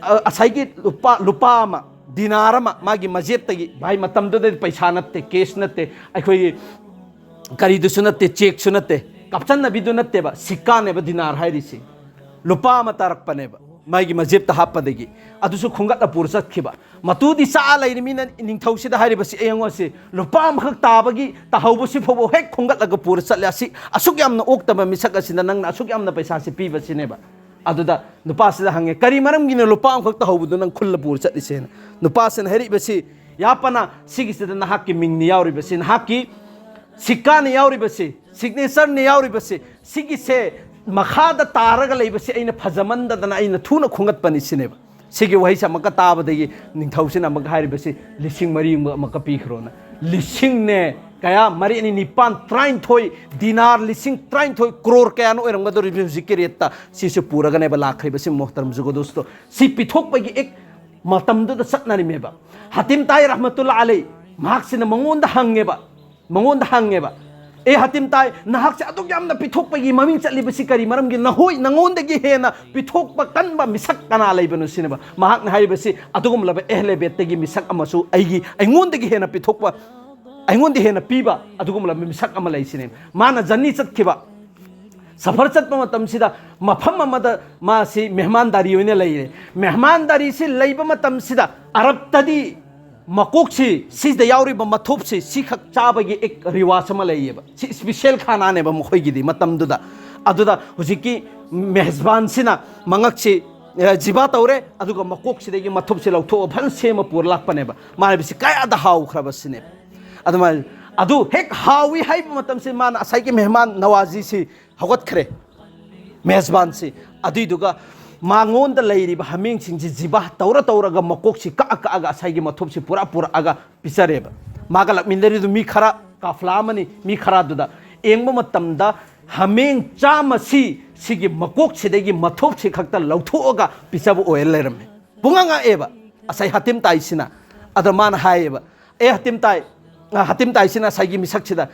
ꯑ, ꯉꯁꯥꯏꯒꯤ ꯂꯨꯄꯥ, ꯂꯨꯄꯥ ꯑꯃ, ꯗꯤꯅꯥꯔ ꯑꯃ ꯃꯥꯒꯤ ꯃꯖꯦꯞꯇꯒꯤ, ꯚꯥꯏ, ꯃꯇꯝꯗꯨꯗꯗꯤ ꯄꯩꯁꯥ ꯅꯠꯇꯦ, ꯀꯦꯁ ꯅꯠꯇꯦ, ꯑꯩꯈꯣꯏꯒꯤ ꯀꯔꯤꯗꯨꯁꯨ ꯅꯠꯇꯦ, ꯆꯦꯛꯁꯨ ꯅꯠꯇꯦ, ꯀꯥꯞꯆꯟꯅꯕꯤꯗꯨ ꯅꯠꯇꯦꯕ, ꯁꯤꯛꯀꯥꯅꯦꯕ ꯗꯤꯅꯥꯔ ꯍꯥꯏꯔꯤꯁꯤ꯫ ꯂꯨꯄꯥ ꯑꯃ ꯇꯥꯔꯛꯄꯅꯦꯕ ꯃꯥꯒꯤ ꯃꯖꯦꯞꯇ ꯍꯥꯞꯄꯗꯒꯤ꯫ ꯑꯗꯨꯁꯨ ꯈꯨꯟꯒꯠꯂ ꯄꯨꯔ ꯆꯠꯈꯤꯕ꯫ ꯃꯇꯨꯗꯤ ꯆꯥꯛꯑ ꯂꯩꯔꯤ, ꯃꯤꯅ ꯅꯤꯡꯊꯧꯁꯤꯗ ꯍꯥꯏꯔꯤꯕꯁꯤ, "ꯑꯩꯉꯣꯟꯁꯤ ꯂꯨꯄꯥ ꯑꯃꯈꯛ ꯇꯥꯕꯒꯤ ꯇꯥꯍꯧꯕꯁꯤ ꯐꯥꯎꯕ ꯍꯦꯛ ꯈꯨꯟꯒꯠꯂꯒ ꯄꯨꯔ ꯆꯠꯂꯦ꯫ ꯑꯁꯤ ꯑꯁꯨꯛ ꯌꯥꯝꯅ ꯑꯣꯛꯇꯕ ꯃꯤꯁꯛ ꯑꯁꯤꯗ ꯅꯪꯅ ꯑꯁꯨꯛ ꯌꯥꯝꯅ ꯄꯩꯁꯥꯁꯤ ꯄꯤꯕꯁꯤꯅꯦꯕ"꯫ ꯑꯗꯨꯗ ꯅꯨꯄꯥꯁꯤꯗ ꯍꯪꯉꯦ, "ꯀꯔꯤ ꯃꯔꯝꯒꯤꯅꯣ ꯂꯨꯄꯥ ꯑꯃꯈꯛ ꯇꯥꯍꯧꯕꯗꯣ ꯅꯪ ꯈꯨꯜꯂ ꯄꯨꯔ ꯆꯠꯂꯤꯁꯦꯅ?" ꯅꯨꯄꯥꯁꯤꯅ ꯍꯥꯏꯔꯛꯏꯕꯁꯤ, "ꯌꯥꯄꯅ, ꯁꯤꯒꯤꯁꯤꯗ ꯅꯍꯥꯛꯀꯤ ꯃꯤꯡꯅꯤ ꯌꯥꯎꯔꯤꯕꯁꯤ, ꯅꯍꯥꯛꯀꯤ ꯁꯤꯛꯀꯥꯅꯤ ꯌꯥꯎꯔꯤꯕꯁꯤ, ꯁꯤꯒꯅꯦꯆꯔꯅꯤ ꯌꯥꯎꯔꯤꯕꯁꯤ, ꯁꯤꯒꯤꯁꯦ ꯃꯈꯥꯗ ꯇꯥꯔꯒ ꯂꯩꯕꯁꯤ ꯑꯩꯅ ꯐꯖꯃꯟꯗꯗꯅ ꯑꯩꯅ ꯊꯨꯅ ꯈꯣꯝꯒꯠꯄꯅꯤ" ꯁꯤꯅꯦꯕ꯫ ꯁꯤꯒꯤ ꯋꯥꯍꯩꯁꯦ ꯑꯃꯨꯛꯀ ꯇꯥꯕꯗꯒꯤ ꯅꯤꯡꯊꯧꯁꯤꯅ ꯑꯃꯨꯛꯀ ꯍꯥꯏꯔꯤꯕꯁꯤ, "ꯂꯤꯁꯤꯡ ꯃꯔꯤ ꯑꯃꯨꯛꯀ ꯄꯤꯈ꯭ꯔꯣꯅ"꯫ ꯂꯤꯁꯤꯡꯅꯦ, ꯀꯌꯥ? ꯃꯔꯤ ꯑꯅꯤ ꯅꯤꯄꯥꯟ, ꯇꯔꯥꯅꯤꯊꯣꯏ, ꯗꯤꯅꯥꯔ ꯂꯤꯁꯤꯡ ꯇꯔꯥꯅꯤꯊꯣꯏ, ꯀ꯭ꯔꯣꯔ ꯀꯌꯥꯅꯣ ꯑꯣꯏꯔꯝꯒꯗꯧꯔꯤꯕꯅꯤ ꯍꯧꯖꯤꯛꯀꯤ ꯔꯦꯠꯇ꯫ ꯁꯤꯁꯨ ꯄꯨꯔꯒꯅꯦꯕ ꯂꯥꯛꯈ꯭ꯔꯤꯕꯁꯤ, ꯃꯣꯍꯇꯔꯝ ꯖꯨꯒꯣꯗꯣꯁꯇꯣ꯫ ꯁꯤ ꯄꯤꯊꯣꯛꯄꯒꯤ ꯑꯦꯛ ꯃꯇꯝꯗꯨꯗ ꯆꯠꯅꯔꯤꯃꯦꯕ꯫ ꯍꯥꯇꯤꯝ ꯇꯥꯏ ꯔꯍꯃꯇꯨꯜꯂꯥ ꯑꯂꯩ, ꯃꯍꯥꯛꯁꯤꯅ ꯃꯉꯣꯟꯗ ꯍꯪꯉꯦꯕ, ꯃꯉꯣꯟꯗ ꯍꯪꯉꯦꯕ, "ꯑꯦ ꯍꯥꯇꯤꯝ ꯇꯥꯏ, ꯅꯍꯥꯛꯁꯦ ꯑꯗꯨꯛ ꯌꯥꯝꯅ ꯄꯤꯊꯣꯛꯄꯒꯤ ꯃꯃꯤꯡ ꯆꯠꯂꯤꯕꯁꯤ ꯀꯔꯤ ꯃꯔꯝꯒꯤ? ꯅꯍꯣꯏ, ꯅꯉꯣꯟꯗꯒꯤ ꯍꯦꯟꯅ ꯄꯤꯊꯣꯛꯄ ꯀꯟꯕ ꯃꯤꯁꯛ ꯀꯅꯥ ꯂꯩꯕꯅꯣ?" ꯁꯤꯅꯦꯕ꯫ ꯃꯍꯥꯛꯅ ꯍꯥꯏꯔꯤꯕꯁꯤ, "ꯑꯗꯨꯒꯨꯝꯂꯕ ꯑꯦꯍꯂꯦ ꯕꯦꯠꯇꯒꯤ ꯃꯤꯁꯛ ꯑꯃꯁꯨ ꯑꯩꯒꯤ, ꯑꯩꯉꯣꯟꯗꯒꯤ ꯍꯦꯟꯅ ꯄꯤꯊꯣꯛꯄ, ꯑꯩꯉꯣꯟꯗ ꯍꯦꯟꯅ ꯄꯤꯕ ꯑꯗꯨꯒꯨꯝꯂꯕ ꯃꯤꯁꯛ ꯑꯃ ꯂꯩ" ꯁꯤꯅꯦ꯫ ꯃꯥꯅ ꯖꯔꯅꯤ ꯆꯠꯈꯤꯕ, ꯁꯐꯔ ꯆꯠꯄ ꯃꯇꯝꯁꯤꯗ ꯃꯐꯝ ꯑꯃꯗ ꯃꯥꯁꯤ ꯃꯦꯍꯃꯥꯟꯗꯥꯔꯤ ꯑꯣꯏꯅ ꯂꯩꯔꯦ꯫ ꯃꯦꯍꯃꯥꯟꯗꯥꯔꯤꯁꯤ ꯂꯩꯕ ꯃꯇꯝꯁꯤꯗ ꯑꯔꯕꯇꯗꯤ ꯃꯀꯣꯛꯁꯤ, ꯁꯤꯗ ꯌꯥꯎꯔꯤꯕ ꯃꯊꯨꯞꯁꯤ, ꯁꯤꯈꯛ ꯆꯥꯕꯒꯤ ꯑꯦꯛ ꯔꯤꯋꯥꯖ ꯑꯃ ꯂꯩꯌꯦꯕ꯫ ꯁꯤ ꯏꯁꯄꯤꯁꯦꯜ ꯈꯥꯅꯥꯅꯦꯕ ꯃꯈꯣꯏꯒꯤꯗꯤ ꯃꯇꯝꯗꯨꯗ꯫ ꯑꯗꯨꯗ ꯍꯧꯖꯤꯛꯀꯤ ꯃꯦꯍꯖꯕꯥꯟꯁꯤꯅ ꯃꯉꯛꯁꯤ ꯑꯦ, ꯖꯤꯕꯥ ꯇꯧꯔꯦ, ꯑꯗꯨꯒ ꯃꯀꯣꯛꯁꯤꯗꯒꯤ ꯃꯊꯨꯞꯁꯦ ꯂꯧꯊꯣꯛꯑ ꯐꯖꯅ ꯁꯦꯝꯃ ꯄꯨꯔ ꯂꯥꯛꯄꯅꯦꯕ꯫ ꯃꯥꯅ ꯍꯥꯏꯕꯁꯤ ꯀꯌꯥꯗ ꯍꯥꯎꯈ꯭ꯔꯕ ꯁꯤꯅꯦꯕ꯫ ꯑꯗꯨꯃꯥꯏꯅ ꯑꯗꯨ ꯍꯦꯛ ꯍꯥꯎꯏ ꯍꯥꯏꯕ ꯃꯇꯝꯁꯤ ꯃꯥꯅ ꯉꯁꯥꯏꯒꯤ ꯃꯦꯍꯃꯥꯟ ꯅꯋꯥꯖꯤꯁꯤ ꯍꯧꯒꯠꯈ꯭ꯔꯦ, ꯃꯦꯖꯕꯥꯟꯁꯤ꯫ ꯑꯗꯨꯏꯗꯨꯒ ꯃꯉꯣꯟꯗ ꯂꯩꯔꯤꯕ ꯍꯥꯃꯦꯡꯁꯤꯡꯁꯤ ꯖꯤꯕꯥ ꯇꯧꯔ ꯇꯧꯔꯒ ꯃꯀꯣꯛꯁꯤ ꯀꯛꯑ ꯀꯛꯑꯒ ꯉꯁꯥꯏꯒꯤ ꯃꯊꯨꯞꯁꯤ ꯄꯨꯔꯥ ꯄꯨꯔꯛꯑꯒ ꯄꯤꯖꯔꯦꯕ꯫ ꯃꯥꯒ ꯂꯥꯛꯃꯤꯟꯅꯔꯤꯗꯨ ꯃꯤ ꯈꯔ, ꯀꯥꯐꯂꯥ ꯑꯃꯅꯤ, ꯃꯤ ꯈꯔꯗꯨꯗ ꯌꯦꯡꯕ ꯃꯇꯝꯗ ꯍꯥꯃꯦꯡ ꯆꯥꯝꯃꯁꯤ ꯁꯤꯒꯤ ꯃꯀꯣꯛꯁꯤꯗꯒꯤ ꯃꯊꯨꯞꯁꯤ ꯈꯛꯇ ꯂꯧꯊꯣꯛꯑꯒ ꯄꯤꯖꯕ ꯑꯣꯏꯔ ꯂꯩꯔꯝꯃꯦ꯫ ꯄꯨꯡꯉꯥꯡ ꯉꯥꯛꯑꯦꯕ ꯉꯁꯥꯏ ꯍꯥꯇꯤꯝ ꯇꯥꯏꯁꯤꯅ꯫ ꯑꯗ ꯃꯥꯅ ꯍꯥꯏꯌꯦꯕ, "ꯑꯦ ꯍꯥꯇꯤꯝ ꯇꯥꯏ, ꯑ, ꯍꯥꯇꯤꯝ ꯇꯥꯏꯁꯤꯅ ꯉꯁꯥꯏꯒꯤ ꯃꯤꯁꯛꯁꯤꯗ,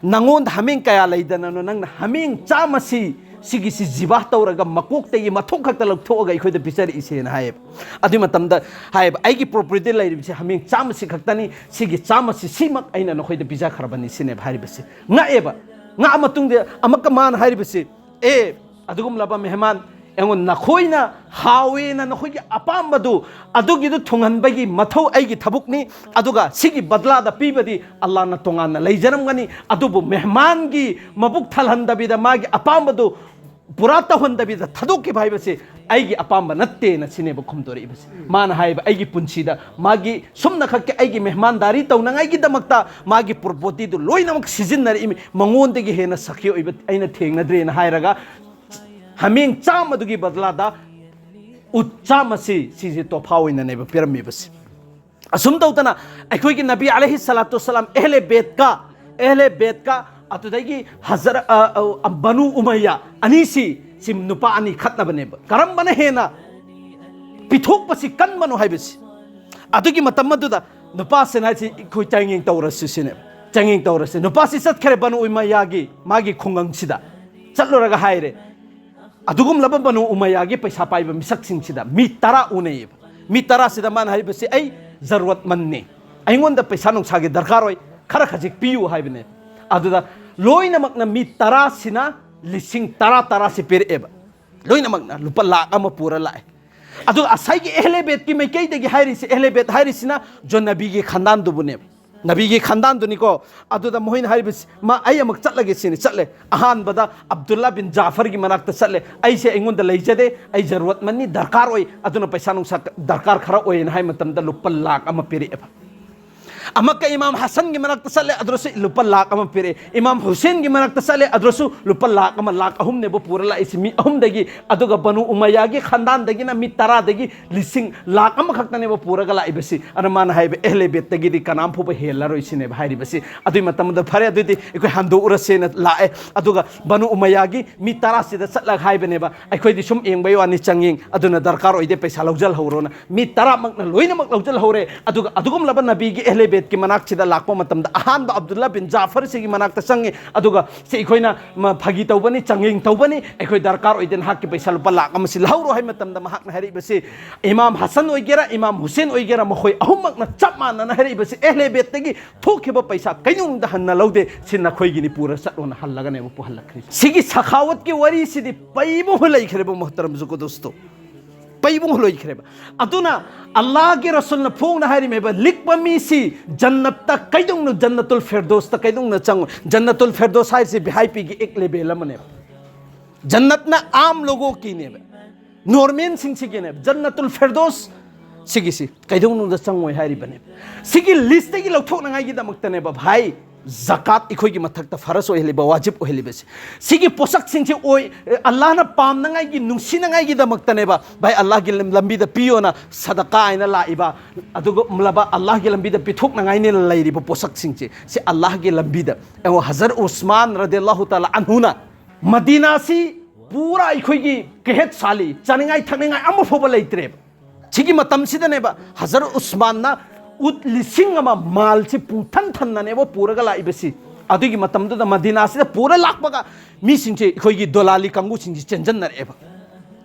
ꯅꯉꯣꯟꯗ ꯍꯥꯃꯦꯡ ꯀꯌꯥ ꯂꯩꯗꯅꯅꯣ ꯅꯪꯅ ꯍꯥꯃꯦꯡ ꯆꯥꯝꯃꯁꯤ ꯁꯤꯒꯤꯁꯤ ꯖꯤꯕꯥ ꯇꯧꯔꯒ ꯃꯀꯣꯛꯇꯒꯤ ꯃꯊꯨꯞ ꯈꯛꯇ ꯂꯧꯊꯣꯛꯑꯒ ꯑꯩꯈꯣꯏꯗ ꯄꯤꯖꯔꯛꯏꯁꯦꯅ?" ꯍꯥꯏꯌꯦꯕ꯫ ꯑꯗꯨꯏ ꯃꯇꯝꯗ ꯍꯥꯏꯌꯦꯕ, "ꯑꯩꯒꯤ ꯄ꯭ꯔꯣꯄꯔꯇꯤ ꯂꯩꯔꯤꯕꯁꯤ ꯍꯥꯃꯦꯡ ꯆꯥꯝꯃꯁꯤ ꯈꯛꯇꯅꯤ, ꯁꯤꯒꯤ ꯆꯥꯝꯃꯁꯤ ꯁꯤꯃꯛ ꯑꯩꯅ ꯅꯈꯣꯏꯗ ꯄꯤꯖꯈ꯭ꯔꯕꯅꯤ" ꯁꯤꯅꯦꯕ ꯍꯥꯏꯔꯤꯕꯁꯤ꯫ ꯉꯛꯑꯦꯕ꯫ ꯉꯛꯑ ꯃꯇꯨꯡꯗ ꯑꯃꯨꯛꯀ ꯃꯥꯅ ꯍꯥꯏꯔꯤꯕꯁꯤ, "ꯑꯦ, ꯑꯗꯨꯒꯨꯝꯂꯕ ꯃꯦꯍꯃꯥꯟ, ꯑꯩꯉꯣꯟꯗ ꯅꯈꯣꯏꯅ ꯍꯥꯎꯋꯦꯅ ꯅꯈꯣꯏꯒꯤ ꯑꯄꯥꯝꯕꯗꯨ ꯑꯗꯨꯒꯤꯗꯨ ꯊꯨꯡꯍꯟꯕꯒꯤ ꯃꯊꯧ ꯑꯩꯒꯤ ꯊꯕꯛꯅꯤ, ꯑꯗꯨꯒ ꯁꯤꯒꯤ ꯕꯗꯂꯥꯗ ꯄꯤꯕꯗꯤ ꯑꯜꯂꯥꯍꯅ ꯇꯣꯉꯥꯟꯅ ꯂꯩꯖꯔꯝꯒꯅꯤ, ꯑꯗꯨꯕꯨ ꯃꯦꯍꯃꯥꯟꯒꯤ ꯃꯕꯨꯛ ꯊꯜꯍꯟꯗꯕꯤꯗ ꯃꯥꯒꯤ ꯑꯄꯥꯝꯕꯗꯨ ꯄꯨꯔꯥ ꯇꯧꯍꯟꯗꯕꯤꯗ ꯊꯥꯗꯣꯛꯈꯤꯕ ꯍꯥꯏꯕꯁꯤ ꯑꯩꯒꯤ ꯑꯄꯥꯝꯕ ꯅꯠꯇꯦꯅ" ꯁꯤꯅꯦꯕ ꯈꯨꯝꯗꯣꯔꯛꯏꯕꯁꯤ꯫ ꯃꯥꯅ ꯍꯥꯏꯕ, "ꯑꯩꯒꯤ ꯄꯨꯟꯁꯤꯗ ꯃꯥꯒꯤ ꯁꯨꯝꯅꯈꯛꯀꯤ ꯑꯩꯒꯤ ꯃꯦꯍꯃꯥꯟꯗꯥꯔꯤ ꯇꯧꯅꯉꯥꯏꯒꯤꯗꯃꯛꯇ ꯃꯥꯒꯤ ꯄ꯭ꯔꯣꯄꯔꯇꯤꯗꯨ ꯂꯣꯏꯅꯃꯛ ꯁꯤꯖꯤꯟꯅꯔꯛꯏꯃꯤ, ꯃꯉꯣꯟꯗꯒꯤ ꯍꯦꯟꯅ ꯁꯈꯤ ꯑꯣꯏꯕ ꯑꯩꯅ ꯊꯦꯡꯅꯗ꯭ꯔꯦꯅ" ꯍꯥꯏꯔꯒ ꯍꯥꯃꯦꯡ ꯆꯥꯝꯃꯗꯨꯒꯤ ꯕꯗꯂꯥꯗ ꯎꯠ ꯆꯥꯝꯃꯁꯤ ꯁꯤꯁꯦ ꯇꯣꯐꯥ ꯑꯣꯏꯅꯅꯦꯕ ꯄꯤꯔꯝꯃꯤꯕꯁꯤ꯫ ꯑꯁꯨꯝ ꯇꯧꯗꯅ ꯑꯩꯈꯣꯏꯒꯤ ꯅꯕꯤ ꯑꯂꯩꯍꯤ ꯁꯂꯥꯇꯨ ꯁꯂꯥꯝ ꯑꯦꯍꯂꯦ ꯕꯦꯠꯀ, ꯑꯦꯍꯂꯦ ꯕꯦꯠꯀ ꯑꯗꯨꯗꯒꯤ ꯍꯖꯔ-, ꯑ, ꯑ, ꯕꯅꯨ ꯎꯃꯩꯌꯥ ꯑꯅꯤꯁꯤ, ꯁꯤ ꯅꯨꯄꯥ ꯑꯅꯤ ꯈꯠꯅꯕꯅꯦꯕ, ꯀꯔꯝꯕꯅ ꯍꯦꯟꯅ ꯄꯤꯊꯣꯛꯄꯁꯤ ꯀꯟꯕꯅꯣ ꯍꯥꯏꯕꯁꯤ꯫ ꯑꯗꯨꯒꯤ ꯃꯇꯝ ꯑꯗꯨꯗ ꯅꯨꯄꯥꯁꯤꯅ ꯍꯥꯏꯁꯤ, "ꯑꯩꯈꯣꯏ ꯆꯥꯡꯌꯦꯡ ꯇꯧꯔꯁꯤ" ꯁꯤꯅꯦꯕ꯫ ꯆꯥꯡꯌꯦꯡ ꯇꯧꯔꯁꯤ꯫ ꯅꯨꯄꯥꯁꯤ ꯆꯠꯈ꯭ꯔꯦ ꯕꯅꯨ ꯎꯃꯩꯌꯥꯒꯤ ꯃꯥꯒꯤ ꯈꯨꯡꯒꯪꯁꯤꯗ꯫ ꯆꯠꯂꯨꯔꯒ ꯍꯥꯏꯔꯦ, ꯑꯗꯨꯒꯨꯝꯂꯕ ꯕꯅꯨ ꯎꯃꯩꯌꯥꯒꯤ ꯄꯩꯁꯥ ꯄꯥꯏꯕ ꯃꯤꯁꯛꯁꯤꯡꯁꯤꯗ ꯃꯤ ꯇꯔꯥ ꯎꯅꯩꯌꯦꯕ꯫ ꯃꯤ ꯇꯔꯥꯁꯤꯗ ꯃꯥꯅ ꯍꯥꯏꯔꯤꯕꯁꯤ, "ꯑꯩ ꯖꯔꯨꯔꯠꯃꯟꯅꯤ, ꯑꯩꯉꯣꯟꯗ ꯄꯩꯁꯥ ꯅꯨꯡꯁꯥꯒꯤ ꯗꯔꯀꯥꯔ ꯑꯣꯏ, ꯈꯔ ꯈꯖꯤꯛ ꯄꯤꯌꯨ" ꯍꯥꯏꯕꯅꯦ꯫ ꯑꯗꯨꯗ ꯂꯣꯏꯅꯃꯛꯅ ꯃꯤ ꯇꯔꯥꯁꯤꯅ ꯂꯤꯁꯤꯡ ꯇꯔꯥ ꯇꯔꯥꯁꯤ ꯄꯤꯔꯛꯑꯦꯕ꯫ ꯂꯣꯏꯅꯃꯛꯅ ꯂꯨꯄꯥ ꯂꯥꯛ ꯑꯃ ꯄꯨꯔ ꯂꯥꯛꯑꯦ꯫ ꯑꯗꯨꯒ ꯉꯁꯥꯏꯒꯤ ꯑꯦꯍꯂꯦꯕꯦꯠꯀꯤ ꯃꯥꯏꯀꯩꯗꯒꯤ ꯍꯥꯏꯔꯤꯁꯤ, ꯑꯦꯍꯂꯦꯕꯦꯠ ꯍꯥꯏꯔꯤꯁꯤꯅ ꯖꯣꯟꯅꯕꯤꯒꯤ ꯈꯥꯟꯗꯥꯟꯗꯨꯕꯨꯅꯦꯕ꯫ ꯅꯕꯤꯒꯤ ꯈꯟꯗꯥꯟꯗꯨꯅꯤꯀꯣ꯫ ꯑꯗꯨꯗ ꯃꯈꯣꯏꯅ ꯍꯥꯏꯔꯤꯕꯁꯤ, "ꯃꯥ, ꯑꯩ ꯑꯃꯨꯛ ꯆꯠꯂꯒꯦ" ꯁꯤꯅꯤ꯫ ꯆꯠꯂꯦ꯫ ꯑꯍꯥꯟꯕꯗ ꯑꯕꯗꯨꯜꯂꯥ ꯕꯤꯟ ꯖꯥꯐꯔꯒꯤ ꯃꯅꯥꯛꯇ ꯆꯠꯂꯦ꯫ "ꯑꯩꯁꯦ, ꯑꯩꯉꯣꯟꯗ ꯂꯩꯖꯗꯦ, ꯑꯩ ꯖꯔꯨꯔꯠꯃꯟꯅꯤ, ꯗꯔꯀꯥꯔ ꯑꯣꯏ, ꯑꯗꯨꯅ ꯄꯩꯁꯥ ꯅꯨꯡꯁꯥ ꯗꯔꯀꯥꯔ ꯈꯔ ꯑꯣꯏꯌꯦꯅ" ꯍꯥꯏ ꯃꯇꯝꯗ ꯂꯨꯄꯥ ꯂꯥꯛ ꯑꯃ ꯄꯤꯔꯛꯑꯦꯕ꯫ ꯑꯃꯨꯛꯀ ꯏꯃꯥꯝ ꯍꯁꯟꯒꯤ ꯃꯅꯥꯛꯇ ꯆꯠꯂꯦ, ꯑꯗꯨꯗꯁꯨ ꯂꯨꯄꯥ ꯂꯥꯛ ꯑꯃ ꯄꯤꯔꯛꯑꯦ꯫ ꯏꯃꯥꯝ ꯍꯨꯁꯦꯟꯒꯤ ꯃꯅꯥꯛꯇ ꯆꯠꯂꯦ, ꯑꯗꯨꯗꯁꯨ ꯂꯨꯄꯥ ꯂꯥꯛ ꯑꯃ, ꯂꯥꯛ ꯑꯍꯨꯝꯅꯦꯕ ꯄꯨꯔ ꯂꯥꯛꯏꯁꯤ ꯃꯤ ꯑꯍꯨꯝꯗꯒꯤ꯫ ꯑꯗꯨꯒ ꯕꯅꯨ ꯎꯃꯩꯌꯥꯒꯤ ꯈꯟꯗꯥꯟꯗꯒꯤꯅ ꯃꯤ ꯇꯔꯥꯗꯒꯤ ꯂꯤꯁꯤꯡ ꯂꯥꯛ ꯑꯃꯈꯛꯇꯅꯦꯕ ꯄꯨꯔꯒ ꯂꯥꯛꯏꯕꯁꯤ꯫ ꯑꯗꯨꯅ ꯃꯥꯅ ꯍꯥꯏꯕ, "ꯑꯦꯍꯂꯦ ꯕꯦꯠꯇꯒꯤꯗꯤ ꯀꯅꯥꯝ ꯐꯥꯎꯕ ꯍꯦꯜꯂꯔꯣꯏ" ꯁꯤꯅꯦꯕ ꯍꯥꯏꯔꯤꯕꯁꯤ꯫ ꯑꯗꯨꯒꯤ ꯃꯇꯝꯗ, "ꯐꯔꯦ, ꯑꯗꯨꯗꯤ ꯑꯩꯈꯣꯏ ꯍꯟꯗꯣꯛꯎꯔꯁꯦꯅ" ꯂꯥꯛꯑꯦ꯫ ꯑꯗꯨꯒ ꯕꯅꯨ ꯎꯃꯩꯌꯥꯒꯤ ꯃꯤ ꯇꯔꯥꯁꯤꯗ ꯆꯠꯂꯒ ꯍꯥꯏꯕꯅꯦꯕ, "ꯑꯩꯈꯣꯏꯗꯤ ꯁꯨꯝ ꯌꯦꯡꯕꯩ ꯋꯥꯅꯤ, ꯆꯥꯡꯌꯦꯡ, ꯑꯗꯨꯅ ꯗꯔꯀꯥꯔ ꯑꯣꯏꯗꯦ, ꯄꯩꯁꯥ ꯂꯧꯖꯜꯍꯧꯔꯣꯅ"꯫ ꯃꯤ ꯇꯔꯥꯃꯛꯅ ꯂꯣꯏꯅꯃꯛ ꯂꯧꯖꯜꯍꯧꯔꯦ꯫ ꯑꯗꯨꯒ ꯑꯗꯨꯒꯨꯝꯂꯕ ꯅꯕꯤꯒꯤ ꯑꯦꯍꯂꯦ ꯕꯦꯠꯀꯤ ꯃꯅꯥꯛꯁꯤꯗ ꯂꯥꯛꯄ ꯃꯇꯝꯗ, ꯑꯍꯥꯟꯕ ꯑꯕꯗꯨꯜꯂꯥ ꯕꯤꯟ ꯖꯥꯐꯔꯁꯤꯒꯤ ꯃꯅꯥꯛꯇ ꯆꯪꯉꯤ꯫ ꯑꯗꯨꯒ ꯁꯤ ꯑꯩꯈꯣꯏꯅ, ꯃ, ꯐꯥꯒꯤ ꯇꯧꯕꯅꯤ, ꯆꯥꯡꯌꯦꯡ ꯇꯧꯕꯅꯤ, "ꯑꯩꯈꯣꯏ ꯗꯔꯀꯥꯔ ꯑꯣꯏꯗꯦ, ꯅꯍꯥꯛꯀꯤ ꯄꯩꯁꯥ ꯂꯨꯄꯥ ꯂꯥꯛ ꯑꯃꯁꯤ ꯂꯧꯍꯧꯔꯣ" ꯍꯥꯏ ꯃꯇꯝꯗ, ꯃꯍꯥꯛꯅ ꯍꯥꯏꯔꯛꯏꯕꯁꯤ, ꯏꯃꯥꯝ ꯍꯁꯟ ꯑꯣꯏꯒꯦꯔꯥ, ꯏꯃꯥꯝ ꯍꯨꯁꯦꯟ ꯑꯣꯏꯒꯦꯔꯥ, ꯃꯈꯣꯏ ꯑꯍꯨꯝꯃꯛꯅ ꯆꯞ ꯃꯥꯟꯅꯅ ꯍꯥꯏꯔꯛꯏꯕꯁꯤ, "ꯑꯦꯍꯂꯦ ꯕꯦꯠꯇꯒꯤ ꯊꯣꯛꯈꯤꯕ ꯄꯩꯁꯥ ꯀꯩꯗꯧꯅꯨꯡꯗ ꯍꯟꯅ ꯂꯧꯗꯦ, ꯁꯤ ꯅꯈꯣꯏꯒꯤꯅꯤ, ꯄꯨꯔ ꯆꯠꯂꯣꯅ" ꯍꯜꯂꯒꯅꯦꯕ ꯄꯨꯍꯜꯂꯛꯈ꯭ꯔꯤꯁꯦ꯫ ꯁꯤꯒꯤ ꯁꯈꯥꯋꯠꯀꯤ ꯋꯥꯔꯤꯁꯤꯗꯤ ꯄꯩꯕꯨꯡ ꯂꯩꯈ꯭ꯔꯦꯕ, ꯃꯣꯍꯇꯔꯝ ꯖꯨꯀꯣ ꯗꯣꯁꯇꯣ꯫ ꯄꯩꯕꯨꯡ ꯂꯣꯏꯈ꯭ꯔꯦꯕ꯫ ꯑꯗꯨꯅ ꯑꯜꯂꯥꯍꯒꯤ ꯔꯁꯨꯜꯅ ꯐꯣꯡꯅ ꯍꯥꯏꯔꯤꯃꯦꯕ, "ꯂꯤꯛꯄ ꯃꯤꯁꯤ ꯖꯟꯅꯠꯇ ꯀꯩꯗꯧꯅ, ꯖꯟꯅꯇꯨꯜ ꯐꯤꯔꯗꯣꯁꯇ ꯀꯩꯗꯧꯅ ꯆꯪꯉꯣꯏ"꯫ ꯖꯟꯅꯇꯨꯜ ꯐꯤꯔꯗꯣꯁ ꯍꯥꯏꯔꯤꯁꯤ ꯚꯤ ꯑꯥꯏ ꯄꯤꯒꯤ ꯑꯦꯛ ꯂꯦꯕꯦꯜ ꯑꯃꯅꯦꯕ꯫ ꯖꯟꯅꯠꯅ ꯑꯥꯝ ꯂꯣꯒꯣ ꯀꯤꯅꯦꯕ, ꯅꯣꯔꯃꯦꯜꯁꯤꯡꯁꯤꯒꯤꯅꯦꯕ꯫ ꯖꯟꯅꯇꯨꯜ ꯐꯤꯔꯗꯣꯁ ꯁꯤꯒꯤꯁꯤ ꯀꯩꯗꯧꯅꯨꯡꯗ ꯆꯪꯉꯣꯏ ꯍꯥꯏꯔꯤꯕꯅꯦꯕ꯫ ꯁꯤꯒꯤ ꯂꯤꯁꯇꯒꯤ ꯂꯧꯊꯣꯛꯅꯉꯥꯏꯒꯤꯗꯃꯛꯇꯅꯦꯕ, ꯚꯥꯏ, ꯖꯀꯥꯠ ꯑꯩꯈꯣꯏꯒꯤ ꯃꯊꯛꯇ ꯐꯔꯁ ꯑꯣꯏꯍꯜꯂꯤꯕ, ꯋꯥꯖꯤꯕ ꯑꯣꯏꯍꯜꯂꯤꯕꯁꯤ꯫ ꯁꯤꯒꯤ ꯄꯣꯠꯁꯛꯁꯤꯡꯁꯤ ꯑꯣꯏ, ꯑꯜꯂꯥꯍꯅ ꯄꯥꯝꯅꯉꯥꯏꯒꯤ, ꯅꯨꯡꯁꯤꯅꯉꯥꯏꯒꯤꯗꯃꯛꯇꯅꯦꯕ꯫ ꯚꯥꯏ, ꯑꯜꯂꯥꯍꯒꯤ ꯂꯝ-, ꯂꯝꯕꯤꯗ ꯄꯤꯌꯣꯅ ꯁꯗꯀꯥ ꯍꯥꯏꯅ ꯂꯥꯛꯏꯕ, ꯑꯗꯨꯒꯨꯝꯂꯕ ꯑꯜꯂꯥꯍꯒꯤ ꯂꯝꯕꯤꯗ ꯄꯤꯊꯣꯛꯅꯉꯥꯏꯅꯦꯅ ꯂꯩꯔꯤꯕ ꯄꯣꯠꯁꯛꯁꯤꯡꯁꯦ, ꯁꯤ ꯑꯜꯂꯥꯍꯒꯤ ꯂꯝꯕꯤꯗ꯫ ꯌꯦꯡꯉꯣ, ꯍꯖꯔꯠ ꯎꯁꯃꯥꯟ ꯔꯗꯤꯌꯜꯂꯥꯍꯨ ꯇꯥꯂꯥ ꯑꯟꯍꯨꯅ ꯃꯗꯤꯅꯥꯁꯤ ꯄꯨꯔꯥ ꯑꯩꯈꯣꯏꯒꯤ ꯀꯦꯍꯦꯠ ꯁꯥꯂꯤ, ꯆꯥꯅꯤꯡꯉꯥꯏ ꯊꯛꯅꯤꯡꯉꯥꯏ ꯑꯃ ꯐꯥꯎꯕ ꯂꯩꯇ꯭ꯔꯦꯕ꯫ ꯁꯤꯒꯤ ꯃꯇꯝꯁꯤꯗꯅꯦꯕ ꯍꯖꯔꯠ ꯎꯁꯃꯥꯟꯅ ꯎꯠ ꯂꯤꯁꯤꯡ ꯑꯃ ꯃꯥꯜꯁꯤ ꯄꯨꯊꯟ ꯊꯟꯅꯅꯦꯕ ꯄꯨꯔꯒ ꯂꯥꯛꯏꯕꯁꯤ꯫ ꯑꯗꯨꯒꯤ ꯃꯇꯝꯗꯨꯗ ꯃꯗꯤꯅꯥꯁꯤꯗ ꯄꯨꯔ ꯂꯥꯛꯄꯒ ꯃꯤꯁꯤꯡꯁꯦ, ꯑꯩꯈꯣꯏꯒꯤ ꯗꯣꯂꯥꯂꯤ ꯀꯥꯡꯕꯨꯁꯤꯡꯁꯤ ꯆꯦꯟꯖꯟꯅꯔꯛꯑꯦꯕ꯫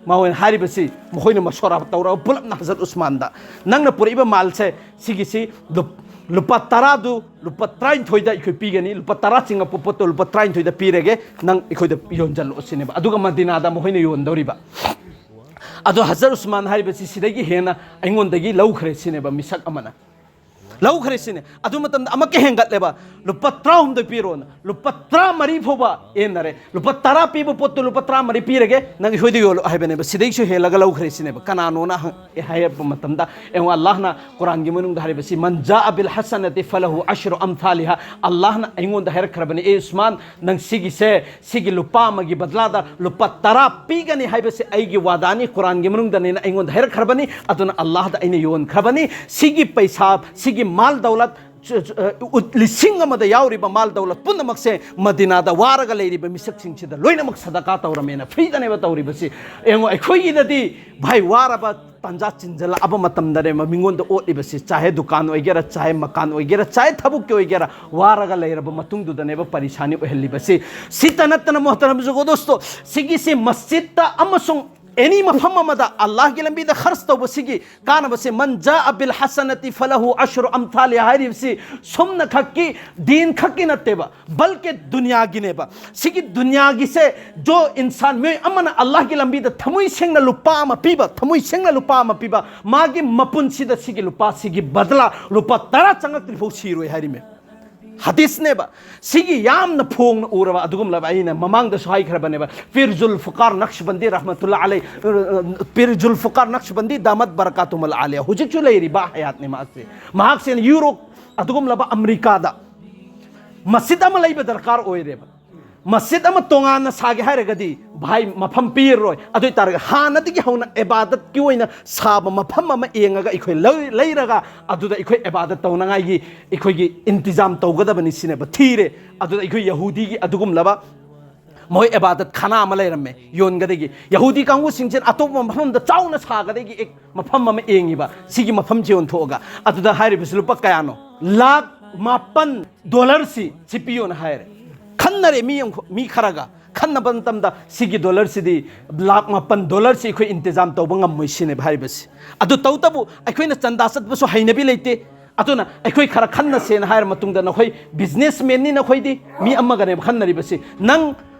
ꯃꯈꯣꯏꯅ ꯍꯥꯏꯔꯤꯕꯁꯤ, ꯃꯈꯣꯏꯅ ꯃꯁꯣꯔꯥ ꯇꯧꯔꯒ ꯄꯨꯂꯞꯅ ꯍꯖꯔꯠ ꯎꯁꯃꯥꯟꯗ, "ꯅꯪꯅ ꯄꯨꯔꯛꯏꯕ ꯃꯥꯜꯁꯦ, ꯁꯤꯒꯤꯁꯤ ꯂꯨꯞ-, ꯂꯨꯄꯥ ꯇꯔꯥꯗꯨ ꯂꯨꯄꯥ ꯇꯔꯥꯅꯤꯊꯣꯏꯗ ꯑꯩꯈꯣꯏ ꯄꯤꯒꯅꯤ, ꯂꯨꯄꯥ ꯇꯔꯥ ꯆꯤꯡꯉꯛꯄ ꯄꯣꯠꯇꯣ ꯂꯨꯄꯥ ꯇꯔꯥꯅꯤꯊꯣꯏꯗ ꯄꯤꯔꯒꯦ, ꯅꯪ ꯑꯩꯈꯣꯏꯗ ꯌꯣꯟꯁꯤꯜꯂꯛꯑꯣ" ꯁꯤꯅꯦꯕ꯫ ꯑꯗꯨꯒ ꯃꯗꯤꯅꯥꯗ ꯃꯈꯣꯏꯅ ꯌꯣꯟꯗꯧꯔꯤꯕ꯫ ꯑꯗꯣ ꯍꯖꯔꯠ ꯎꯁꯃꯥꯟ ꯍꯥꯏꯔꯤꯕꯁꯤ ꯁꯤꯗꯒꯤ ꯍꯦꯟꯅ ꯑꯩꯉꯣꯟꯗꯒꯤ ꯂꯧꯈ꯭ꯔꯦ ꯁꯤꯅꯦꯕ ꯃꯤꯁꯛ ꯑꯃꯅ꯫ ꯂꯧꯈ꯭ꯔꯦ ꯁꯤꯅꯦ꯫ ꯑꯗꯨ ꯃꯇꯝꯗ ꯑꯃꯨꯛꯀ ꯍꯦꯟꯒꯠꯂꯦꯕ, "ꯂꯨꯄꯥ ꯇꯔꯥꯍꯨꯝꯗꯣꯏ ꯄꯤꯔꯣꯅ", ꯂꯨꯄꯥ ꯇꯔꯥꯃꯔꯤ ꯐꯥꯎꯕ ꯌꯦꯟꯅꯔꯦ꯫ "ꯂꯨꯄꯥ ꯇꯔꯥ ꯄꯤꯕ ꯄꯣꯠꯇꯨ ꯂꯨꯄꯥ ꯇꯔꯥꯃꯔꯤ ꯄꯤꯔꯒꯦ, ꯅꯪ ꯑꯩꯈꯣꯏꯗ ꯌꯣꯜꯂꯣ" ꯍꯥꯏꯕꯅꯦꯕ꯫ ꯁꯤꯗꯩꯁꯨ ꯍꯦꯜꯂꯒ ꯂꯧꯈ꯭ꯔꯦ ꯁꯤꯅꯦꯕ꯫ ꯀꯅꯥꯅꯣꯅ ꯍꯪ-, ꯍꯥꯏꯔꯛꯄ ꯃꯇꯝꯗ, ꯌꯦꯡꯉꯣ, ꯑꯜꯂꯥꯍꯅ ꯀꯨꯔꯥꯟꯒꯤ ꯃꯅꯨꯡꯗ ꯍꯥꯏꯔꯤꯕꯁꯤ, "ꯃꯟ ꯖꯥꯑ ꯕꯤꯜ ꯍꯁꯅꯥꯇꯤ ꯐꯂꯍꯨ ꯑꯁ꯭ꯔꯨ ꯑꯝꯊꯥꯂꯤꯍꯥ"꯫ ꯑꯜꯂꯥꯍꯅ ꯑꯩꯉꯣꯟꯗ ꯍꯥꯏꯔꯛꯈ꯭ꯔꯕꯅꯤ, "ꯑꯦ ꯎꯁꯃꯥꯟ, ꯅꯪ ꯁꯤꯒꯤꯁꯦ, ꯁꯤꯒꯤ ꯂꯨꯄꯥ ꯑꯃꯒꯤ ꯕꯗꯂꯥꯗ ꯂꯨꯄꯥ ꯇꯔꯥ ꯄꯤꯒꯅꯤ ꯍꯥꯏꯕꯁꯦ ꯑꯩꯒꯤ ꯋꯥꯗꯥꯅꯤ, ꯀꯨꯔꯥꯟꯒꯤ ꯃꯅꯨꯡꯗꯅꯦꯅ ꯑꯩꯉꯣꯟꯗ ꯍꯥꯏꯔꯛꯈ꯭ꯔꯕꯅꯤ, ꯑꯗꯨꯅ ꯑꯜꯂꯥꯍꯗ ꯑꯩꯅ ꯌꯣꯟꯈ꯭ꯔꯕꯅꯤ꯫ ꯁꯤꯒꯤ ꯄꯩꯁꯥ, ꯁꯤꯒꯤ ꯃꯥꯜ ꯗꯧꯂꯠ, ꯆ-, ꯆ-, ꯑ, ꯎꯠ ꯂꯤꯁꯤꯡ ꯑꯃꯗ ꯌꯥꯎꯔꯤꯕ ꯃꯥꯜ ꯗꯧꯂꯠ ꯄꯨꯝꯅꯃꯛꯁꯦ ꯃꯗꯤꯅꯥꯗ ꯋꯥꯔꯒ ꯂꯩꯔꯤꯕ ꯃꯤꯁꯛꯁꯤꯡꯁꯤꯗ ꯂꯣꯏꯅꯃꯛ ꯁꯗꯀꯥ ꯇꯧꯔꯝꯃꯦꯅ ꯐ꯭ꯔꯤꯗꯅꯦꯕ ꯇꯧꯔꯤꯕꯁꯤ꯫ ꯌꯦꯡꯉꯣ, ꯑꯩꯈꯣꯏꯒꯤꯗꯗꯤ, ꯚꯥꯏ, ꯋꯥꯔꯕ ꯇꯥꯟꯖꯥ ꯆꯤꯟꯖꯜꯂꯛꯑꯕ ꯃꯇꯝꯗꯅꯦꯕ ꯃꯤꯉꯣꯟꯗ ꯑꯣꯠꯂꯤꯕꯁꯤ꯫ ꯆꯥꯍꯦ ꯗꯨꯀꯥꯟ ꯑꯣꯏꯒꯦꯔꯥ, ꯆꯥꯍꯦ ꯃꯀꯥꯟ ꯑꯣꯏꯒꯦꯔꯥ, ꯆꯥꯍꯦ ꯊꯕꯛꯀꯤ ꯑꯣꯏꯒꯦꯔꯥ, ꯋꯥꯔꯒ ꯂꯩꯔꯕ ꯃꯇꯨꯡꯗꯨꯗꯅꯦꯕ ꯄꯔꯤꯁꯥꯅꯤ ꯑꯣꯏꯍꯜꯂꯤꯕꯁꯤ꯫ ꯁꯤꯇ ꯅꯠꯇꯅ, ꯃꯣꯍꯇꯔꯝ ꯖꯨꯒꯣ ꯗꯣꯁꯇꯣ, ꯁꯤꯒꯤꯁꯤ ꯃꯁꯖꯤꯠꯇ ꯑꯃꯁꯨꯡ ꯑꯦꯅꯤ ꯃꯐꯝ ꯑꯃꯗ ꯑꯜꯂꯥꯍꯒꯤ ꯂꯝꯕꯤꯗ ꯈꯔꯆ ꯇꯧꯕꯁꯤꯒꯤ ꯀꯥꯟꯅꯕꯁꯦ, "ꯃꯟ ꯖꯥꯑ ꯕꯤꯜ ꯍꯁꯅꯥꯇꯤ ꯐꯂꯍꯨ ꯑꯁ꯭ꯔꯨ ꯑꯝꯊꯥꯂꯤꯍꯥ" ꯍꯥꯏꯔꯤꯕꯁꯤ ꯁꯨꯝꯅ ꯈꯛꯀꯤ, ꯗꯤꯟ ꯈꯛꯀꯤ ꯅꯠꯇꯦꯕ, ꯕꯜꯀꯤ ꯗꯨꯅꯤꯌꯥꯒꯤꯅꯦꯕ꯫ ꯁꯤꯒꯤ ꯗꯨꯅꯤꯌꯥꯒꯤꯁꯦ, ꯖꯣ ꯏꯟꯁꯥꯟ, ꯃꯤꯑꯣꯏ ꯑꯃꯅ ꯑꯜꯂꯥꯍꯒꯤ ꯂꯝꯕꯤꯗ ꯊꯃꯣꯏ ꯁꯦꯡꯅ ꯂꯨꯄꯥ ꯑꯃ ꯄꯤꯕ, ꯊꯃꯣꯏ ꯁꯦꯡꯅ ꯂꯨꯄꯥ ꯑꯃ ꯄꯤꯕ, ꯃꯥꯒꯤ ꯃꯄꯨꯟꯁꯤꯗ ꯁꯤꯒꯤ ꯂꯨꯄꯥ, ꯁꯤꯒꯤ ꯕꯗꯂꯥ ꯂꯨꯄꯥ ꯇꯔꯥ ꯆꯪꯉꯛꯇ꯭ꯔꯤꯐꯥꯎ ꯁꯤꯔꯣꯏ ꯍꯥꯏꯔꯤꯃꯦ꯫ ꯍꯗꯤꯁꯅꯦꯕ꯫ ꯁꯤꯒꯤ ꯌꯥꯝꯅ ꯐꯣꯡꯅ ꯎꯔꯕ ꯑꯗꯨꯒꯨꯝꯂꯕ, ꯑꯩꯅ ꯃꯃꯥꯡꯗꯁꯨ ꯍꯥꯏꯈ꯭ꯔꯕꯅꯦꯕ, ꯄꯤꯔ ꯖꯨꯜꯐꯤꯀꯥꯔ ꯅꯛꯁꯕꯟꯗꯤ ꯔꯍꯃꯇꯨꯜꯂꯥ ꯑꯂꯩ, ꯄꯤꯔ ꯖꯨꯜꯐꯤꯀꯥꯔ ꯅꯛꯁꯕꯟꯗꯤ ꯗꯥꯃꯠ ꯕꯔꯀꯥꯇꯨꯃꯨꯜ ꯑꯥꯂꯤꯌꯥ, ꯍꯧꯖꯤꯛꯁꯨ ꯂꯩꯔꯤꯕ ꯍꯌꯥꯠꯅꯤ ꯃꯍꯥꯛꯁꯦ꯫ ꯃꯍꯥꯛꯁꯦ ꯌꯨꯔꯣꯞ, ꯑꯗꯨꯒꯨꯝꯂꯕ ꯑꯃꯦꯔꯤꯀꯥꯗ ꯃꯁꯖꯤꯗ ꯑꯃ ꯂꯩꯕ ꯗꯔꯀꯥꯔ ꯑꯣꯏꯔꯦꯕ꯫ ꯃꯁꯖꯤꯗ ꯑꯃ ꯇꯣꯉꯥꯟꯅ ꯁꯥꯒꯦ ꯍꯥꯏꯔꯒꯗꯤ, ꯚꯥꯏ, ꯃꯐꯝ ꯄꯤꯔꯔꯣꯏ꯫ ꯑꯗꯨ ꯑꯣꯏ ꯇꯥꯔꯒꯗꯤ ꯍꯥꯟꯅꯗꯒꯤ ꯍꯧꯅ ꯏꯕꯥꯗꯠꯀꯤ ꯑꯣꯏꯅ ꯁꯥꯕ ꯃꯐꯝ ꯑꯃ ꯌꯦꯡꯉꯒ ꯑꯩꯈꯣꯏ ꯂꯩ-, ꯂꯩꯔꯒ ꯑꯗꯨꯗ ꯑꯩꯈꯣꯏ ꯏꯕꯥꯗꯠ ꯇꯧꯅꯉꯥꯏꯒꯤ ꯑꯩꯈꯣꯏꯒꯤ ꯏꯟꯇꯤꯖꯥꯝ ꯇꯧꯒꯗꯕꯅꯤ ꯁꯤꯅꯦꯕ꯫ ꯊꯤꯔꯦ꯫ ꯑꯗꯨꯗ ꯑꯩꯈꯣꯏ ꯌꯍꯨꯗꯤꯒꯤ ꯑꯗꯨꯒꯨꯝꯂꯕ ꯃꯣꯏ ꯏꯕꯥꯗꯠ ꯈꯥꯅꯥ ꯑꯃ ꯂꯩꯔꯝꯃꯦ ꯌꯣꯟꯒꯗꯒꯤ꯫ ꯌꯍꯨꯗꯤ ꯀꯥꯡꯕꯨꯁꯤꯡꯁꯤꯅ ꯑꯇꯣꯞꯄ ꯃꯐꯝꯗ ꯆꯥꯎꯅ ꯁꯥꯒꯗꯒꯤ ꯑꯦꯛ ꯃꯐꯝ ꯑꯃ ꯌꯦꯡꯉꯤꯕ, ꯁꯤꯒꯤ ꯃꯐꯝꯁꯦ ꯌꯣꯟꯊꯣꯛꯑꯒ꯫ ꯑꯗꯨꯗ ꯍꯥꯏꯔꯤꯕꯁꯤ ꯂꯨꯄꯥ ꯀꯌꯥꯅꯣ? ꯂꯥꯛ ꯃꯥꯄꯟ ꯗꯣꯂꯔꯁꯤ ꯁꯤ ꯄꯤꯌꯣꯅ ꯍꯥꯏꯔꯦ꯫ ꯈꯟꯅꯔꯦ ꯃꯤ ꯑꯃ-, ꯃꯤ ꯈꯔꯒ꯫ ꯈꯟꯅꯕ ꯃꯇꯝꯗ ꯁꯤꯒꯤ ꯗꯣꯂꯔꯁꯤꯗꯤ, ꯂꯥꯛ ꯃꯥꯄꯟ ꯗꯣꯂꯔꯁꯤ ꯑꯩꯈꯣꯏ ꯏꯟꯇꯤꯖꯥꯝ ꯇꯧꯕ ꯉꯝꯃꯣꯏ ꯁꯤꯅꯦꯕ ꯍꯥꯏꯔꯤꯕꯁꯤ꯫ ꯑꯗꯨ ꯇꯧꯇꯕꯨ ꯑꯩꯈꯣꯏꯅ ꯆꯟꯗꯥ ꯆꯠꯄꯁꯨ ꯍꯩꯅꯕꯤ ꯂꯩꯇꯦ꯫ ꯑꯗꯨꯅ ꯑꯩꯈꯣꯏ ꯈꯔ ꯈꯟꯅꯁꯦꯅ ꯍꯥꯏꯔ ꯃꯇꯨꯡꯗ, ꯅꯈꯣꯏ ꯕꯤꯖꯤꯅꯦꯁꯃꯦꯟꯅꯤ, ꯅꯈꯣꯏꯗꯤ ꯃꯤ ꯑꯃꯒꯅꯦꯕ ꯈꯟꯅꯔꯤꯕꯁꯤ, ꯅꯪ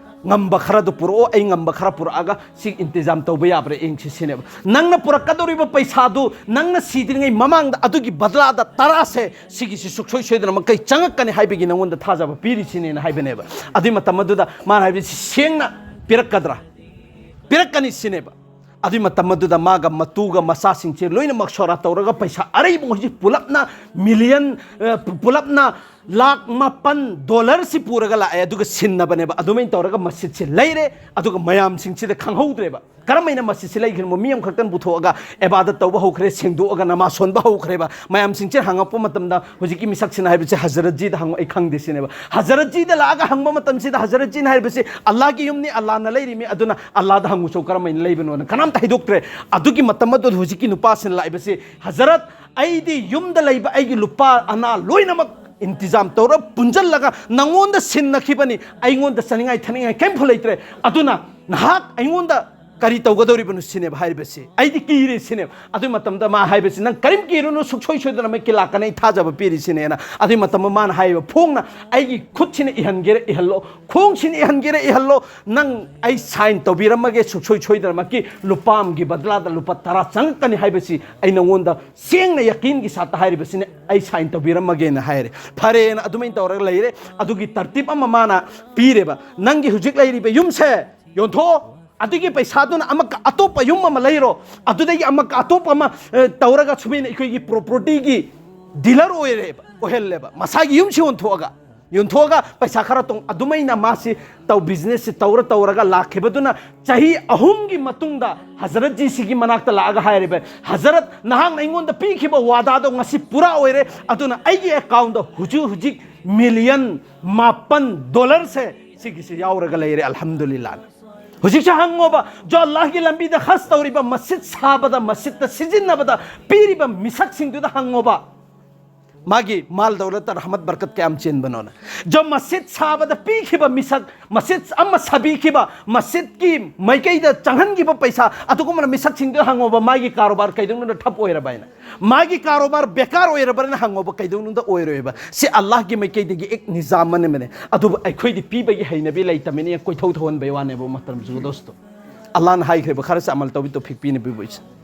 ꯉꯝꯕ ꯈꯔꯗꯨ ꯄꯨꯔꯛꯑꯣ, ꯑꯩ ꯉꯝꯕ ꯈꯔ ꯄꯨꯔꯛꯑꯒ ꯁꯤ ꯏꯟꯇꯤꯖꯥꯝ ꯇꯧꯕ ꯌꯥꯕ꯭ꯔꯥ ꯌꯦꯡꯁꯤ ꯁꯤꯅꯦꯕ꯫ ꯅꯪꯅ ꯄꯨꯔꯛꯀꯗꯧꯔꯤꯕ ꯄꯩꯁꯥꯗꯨ ꯅꯪꯅ ꯁꯤꯗ꯭ꯔꯤꯉꯩ ꯃꯃꯥꯡꯗ ꯑꯗꯨꯒꯤ ꯕꯗꯂꯥꯗ ꯇꯔꯥꯁꯦ ꯁꯤꯒꯤꯁꯤ ꯁꯨꯛꯁꯣꯏ ꯁꯣꯏꯗꯅꯃꯛ ꯀꯩ ꯆꯪꯉꯛꯀꯅꯤ ꯍꯥꯏꯕꯒꯤ ꯅꯉꯣꯟꯗ ꯊꯥꯖꯕ ꯄꯤꯔꯤꯁꯤꯅꯦꯅ ꯍꯥꯏꯕꯅꯦꯕ꯫ ꯑꯗꯨꯏ ꯃꯇꯝ ꯑꯗꯨꯗ ꯃꯥꯅ ꯍꯥꯏꯕꯁꯤ ꯁꯦꯡꯅ ꯄꯤꯔꯛꯀꯗ꯭ꯔꯥ? ꯄꯤꯔꯛꯀꯅꯤ ꯁꯤꯅꯦꯕ꯫ ꯑꯗꯨꯏ ꯃꯇꯝ ꯑꯗꯨꯗ ꯃꯥꯒ ꯃꯇꯨꯒ ꯃꯆꯥꯁꯤꯡꯁꯦ ꯂꯣꯏꯅꯃꯛ ꯁꯣꯔꯥ ꯇꯧꯔꯒ ꯄꯩꯁꯥ ꯑꯔꯩꯕ ꯍꯧꯖꯤꯛ ꯄꯨꯂꯞꯅ ꯃꯤꯂꯤꯌꯟ, ꯑ, ꯄꯨ-, ꯄꯨꯂꯞꯅ ꯂꯥꯛ ꯃꯥꯄꯟ ꯗꯣꯂꯔꯁꯤ ꯄꯨꯔꯒ ꯂꯥꯛꯑꯦ, ꯑꯗꯨꯒ ꯁꯤꯟꯅꯕꯅꯦꯕ꯫ ꯑꯗꯨꯃꯥꯏꯅ ꯇꯧꯔꯒ ꯃꯁꯖꯤꯠꯁꯤ ꯂꯩꯔꯦ, ꯑꯗꯨꯒ ꯃꯌꯥꯝꯁꯤꯡꯁꯤꯗ ꯈꯪꯍꯧꯗ꯭ꯔꯦꯕ꯫ ꯀꯔꯝꯍꯥꯏꯅ ꯃꯁꯖꯤꯠꯁꯤ ꯂꯩꯈ꯭ꯔꯤꯅꯣ? ꯃꯤ ꯑꯃꯈꯛꯇꯪ ꯄꯨꯊꯣꯛꯑꯒ ꯏꯕꯥꯗꯠ ꯇꯧꯕ ꯍꯧꯈ꯭ꯔꯦ, ꯁꯦꯡꯗꯣꯛꯑꯒ ꯅꯃꯥꯖ ꯁꯣꯟꯕ ꯍꯧꯈ꯭ꯔꯦꯕ꯫ ꯃꯌꯥꯝꯁꯤꯡꯁꯦ ꯍꯪꯉꯛꯄ ꯃꯇꯝꯗ ꯍꯧꯖꯤꯛꯀꯤ ꯃꯤꯁꯛꯁꯤꯅ ꯍꯥꯏꯕꯁꯦ ꯍꯖꯔꯠꯖꯤꯗ ꯍꯪꯉꯣ, ꯑꯩ ꯈꯪꯗꯦ ꯁꯤꯅꯦꯕ꯫ ꯍꯖꯔꯠꯖꯤꯗ ꯂꯥꯛꯑꯒ ꯍꯪꯕ ꯃꯇꯝꯁꯤꯗ ꯍꯖꯔꯠꯖꯤꯅ ꯍꯥꯏꯕꯁꯤ ꯑꯜꯂꯥꯍꯒꯤ ꯌꯨꯝꯅꯤ, ꯑꯜꯂꯥꯍꯅ ꯂꯩꯔꯤꯃꯤ, ꯑꯗꯨꯅ ꯑꯜꯂꯥꯍꯗ ꯍꯪꯉꯨꯆꯣ ꯀꯔꯝꯍꯥꯏꯅ ꯂꯩꯕꯅꯣꯅ ꯀꯅꯥꯝꯇ ꯍꯥꯏꯗꯣꯛꯇ꯭ꯔꯦ꯫ ꯑꯗꯨꯒꯤ ꯃꯇꯝ ꯑꯗꯨꯗ ꯍꯧꯖꯤꯛꯀꯤ ꯅꯨꯄꯥꯁꯤꯅ ꯂꯥꯛꯏꯕꯁꯤ, ꯍꯖꯔꯠ, ꯑꯩꯗꯤ ꯌꯨꯝꯗ ꯂꯩꯕ ꯑꯩꯒꯤ ꯂꯨꯄꯥ ꯑꯅꯥ ꯂꯣꯏꯅꯃꯛ ꯏꯟꯇꯤꯖꯥꯝ ꯇꯧꯔ ꯄꯨꯟꯁꯤꯜꯂꯒ ꯅꯪꯉꯣꯟꯗ ꯁꯤꯟꯅꯈꯤꯕꯅꯤ, ꯑꯩꯉꯣꯟꯗ ꯆꯥꯅꯤꯡꯉꯥꯏ ꯊꯛꯅꯤꯡꯉꯥꯏ ꯀꯔꯤꯝꯐꯥꯎ ꯂꯩꯇ꯭ꯔꯦ, ꯑꯗꯨꯅ ꯅꯍꯥꯛ ꯑꯩꯉꯣꯟꯗ ꯀꯔꯤ ꯇꯧꯒꯗꯧꯔꯤꯕꯅꯣ ꯁꯤꯅꯦꯕ ꯍꯥꯏꯔꯤꯕꯁꯤ꯫ ꯑꯩꯗꯤ ꯀꯤꯔꯦ ꯁꯤꯅꯦꯕ꯫ ꯑꯗꯨꯒꯤ ꯃꯇꯝꯗ ꯃꯥ ꯍꯥꯏꯕꯁꯤ, "ꯅꯪ ꯀꯔꯤꯝ ꯀꯤꯔꯨꯅꯨ, ꯁꯨꯛꯁꯣꯏ ꯁꯣꯏꯗꯅꯃꯛꯀꯤ ꯂꯥꯛꯀꯅꯤ, ꯑꯩ ꯊꯥꯖꯕ ꯄꯤꯔꯤ ꯁꯤꯅꯦꯅ"꯫ ꯑꯗꯨꯒꯤ ꯃꯇꯝꯗ ꯃꯥꯅ ꯍꯥꯏꯌꯦꯕ, "ꯐꯣꯡꯅ ꯑꯩꯒꯤ ꯈꯨꯠꯁꯤꯅ ꯏꯍꯟꯒꯦꯔꯥ ꯏꯍꯜꯂꯣ, ꯈꯣꯡꯁꯤꯅ ꯏꯍꯟꯒꯦꯔꯥ ꯏꯍꯜꯂꯣ, ꯅꯪ ꯑꯩ ꯁꯥꯏꯟ ꯇꯧꯕꯤꯔꯝꯃꯒꯦ, ꯁꯨꯛꯁꯣꯏ ꯁꯣꯏꯗꯅꯃꯛꯀꯤ ꯂꯨꯄꯥ ꯑꯃꯒꯤ ꯕꯗꯂꯥꯗ ꯂꯨꯄꯥ ꯇꯔꯥ ꯆꯪꯉꯛꯀꯅꯤ ꯍꯥꯏꯕꯁꯤ ꯑꯩ ꯅꯉꯣꯟꯗ ꯁꯦꯡꯅ ꯌꯥꯀꯤꯟꯒꯤ ꯁꯥꯠꯇ ꯍꯥꯏꯔꯤꯕꯁꯤꯅꯦ, ꯑꯩ ꯁꯥꯏꯟ ꯇꯧꯕꯤꯔꯝꯃꯒꯦꯅ" ꯍꯥꯏꯔꯦ꯫ ꯐꯔꯦꯅ ꯑꯗꯨꯃꯥꯏꯅ ꯇꯧꯔꯒ ꯂꯩꯔꯦ꯫ ꯑꯗꯨꯒꯤ ꯇꯔꯇꯤꯞ ꯑꯃ ꯃꯥꯅ ꯄꯤꯔꯦꯕ, "ꯅꯪꯒꯤ ꯍꯧꯖꯤꯛ ꯂꯩꯔꯤꯕ ꯌꯨꯝꯁꯦ ꯌꯣꯟꯊꯣꯛꯑꯣ, ꯑꯗꯨꯒꯤ ꯄꯩꯁꯥꯗꯨꯅ ꯑꯃꯛꯀ ꯑꯇꯣꯞꯄ ꯌꯨꯝ ꯑꯃ ꯂꯩꯔꯣ, ꯑꯗꯨꯗꯒꯤ ꯑꯃꯛꯀ ꯑꯇꯣꯞꯄ ꯑꯃ, ꯑ, ꯇꯧꯔꯒ ꯁꯨꯃꯥꯏꯅ ꯑꯩꯈꯣꯏꯒꯤ ꯄ꯭ꯔꯣꯄꯔꯇꯤꯒꯤ ꯗꯤꯂꯔ ꯑꯣꯏꯔꯦꯕ, ꯑꯣꯏꯍꯜꯂꯦꯕ, ꯃꯁꯥꯒꯤ ꯌꯨꯝꯁꯤ ꯌꯣꯟꯊꯣꯛꯑꯒ, ꯌꯣꯟꯊꯣꯛꯑꯒ ꯄꯩꯁꯥ ꯈꯔ ꯇꯣꯡ-, ꯑꯗꯨꯃꯥꯏꯅ ꯃꯥꯁꯤ ꯇꯧ, ꯕꯤꯖꯤꯅꯦꯁꯁꯤ ꯇꯧꯔ ꯇꯧꯔꯒ ꯂꯥꯛꯈꯤꯕꯗꯨꯅ ꯆꯍꯤ ꯑꯍꯨꯝꯒꯤ ꯃꯇꯨꯡꯗ ꯍꯖꯔꯠꯖꯤꯁꯤꯒꯤ ꯃꯅꯥꯛꯇ ꯂꯥꯛꯑꯒ ꯍꯥꯏꯔꯤꯕ, "ꯍꯖꯔꯠ, ꯅꯍꯥꯛꯅ ꯑꯩꯉꯣꯟꯗ ꯄꯤꯈꯤꯕ ꯋꯥꯗꯥꯗꯣ ꯉꯁꯤ ꯄꯨꯔꯥ ꯑꯣꯏꯔꯦ, ꯑꯗꯨꯅ ꯑꯩꯒꯤ ꯑꯦꯀꯥꯎꯟꯗ ꯍꯧꯖꯤꯛ ꯍꯧꯖꯤꯛ ꯃꯤꯂꯤꯌꯟ ꯃꯥꯄꯟ ꯗꯣꯂꯔꯁꯦ ꯁꯤꯒꯤꯁꯤ ꯌꯥꯎꯔꯒ ꯂꯩꯔꯦ, ꯑꯜꯍꯝꯗꯨꯂꯤꯜꯂꯥꯍ"꯫ ꯍꯧꯖꯤꯛꯁꯨ ꯍꯪꯉꯣꯕ, ꯖꯣ ꯑꯜꯂꯥꯍꯒꯤ ꯂꯝꯕꯤꯗ ꯍꯖ ꯇꯧꯔꯤꯕ, ꯃꯁꯖꯤꯗ ꯁꯥꯕꯗ, ꯃꯁꯖꯤꯗꯇ ꯁꯤꯖꯤꯟꯅꯕꯗ ꯄꯤꯔꯤꯕ ꯃꯤꯁꯛꯁꯤꯡꯗꯨꯗ ꯍꯪꯉꯣꯕ꯫ ꯃꯥꯒꯤ ꯃꯥꯜ ꯗꯧꯂꯠꯇ ꯔꯍꯃꯠ ꯕꯔꯀꯠ ꯀꯌꯥꯝ ꯆꯦꯟꯕꯅꯣꯅ꯫ ꯖꯣ ꯃꯁꯖꯤꯗ ꯁꯥꯕꯗ ꯄꯤꯈꯤꯕ ꯃꯤꯁꯛ, ꯃꯁꯖꯤꯗ ꯑꯃ ꯁꯥꯕꯤꯈꯤꯕ, ꯃꯁꯖꯤꯗꯀꯤ ꯃꯥꯏꯀꯩꯗ ꯆꯪꯍꯟꯈꯤꯕ ꯄꯩꯁꯥ, ꯑꯗꯨꯒꯨꯝꯕ ꯃꯤꯁꯛꯁꯤꯡꯗꯨ ꯍꯪꯉꯣꯕ, ꯃꯥꯒꯤ ꯀꯥꯔꯣꯕꯥꯔ ꯀꯩꯗꯧꯅꯨꯡꯗ ꯊꯞ ꯑꯣꯏꯔꯕ ꯍꯥꯏꯅ꯫ ꯃꯥꯒꯤ ꯀꯥꯔꯣꯕꯥꯔ ꯕꯦꯀꯥꯔ ꯑꯣꯏꯔꯕ꯭ꯔꯅ ꯍꯪꯉꯣꯕ, ꯀꯩꯗꯧꯅꯨꯡꯗ ꯑꯣꯏꯔꯣꯏꯕ꯫ ꯁꯤ ꯑꯜꯂꯥꯍꯒꯤ ꯃꯥꯏꯀꯩꯗꯒꯤ ꯑꯦꯛ ꯅꯤꯖꯥꯝ ꯑꯃꯅꯦ꯫ ꯑꯗꯨꯕꯨ ꯑꯩꯈꯣꯏꯗꯤ ꯄꯤꯕꯒꯤ ꯍꯩꯅꯕꯤ ꯂꯩꯇꯕꯅꯤꯅ ꯀꯣꯏꯊꯧ ꯊꯧꯍꯟꯕꯩ ꯋꯥꯅꯦꯕ, ꯃꯇꯝꯁꯨ ꯗꯣꯁꯇꯣ꯫ ꯑꯜꯂꯥꯍꯅ ꯍꯥꯏꯈ꯭ꯔꯦꯕ, ꯈꯔꯁꯦ ꯑꯃꯜ ꯇꯧꯕꯤ ꯇꯣꯐꯤꯛ ꯄꯤꯅꯕꯤꯕ ꯏꯁ꯫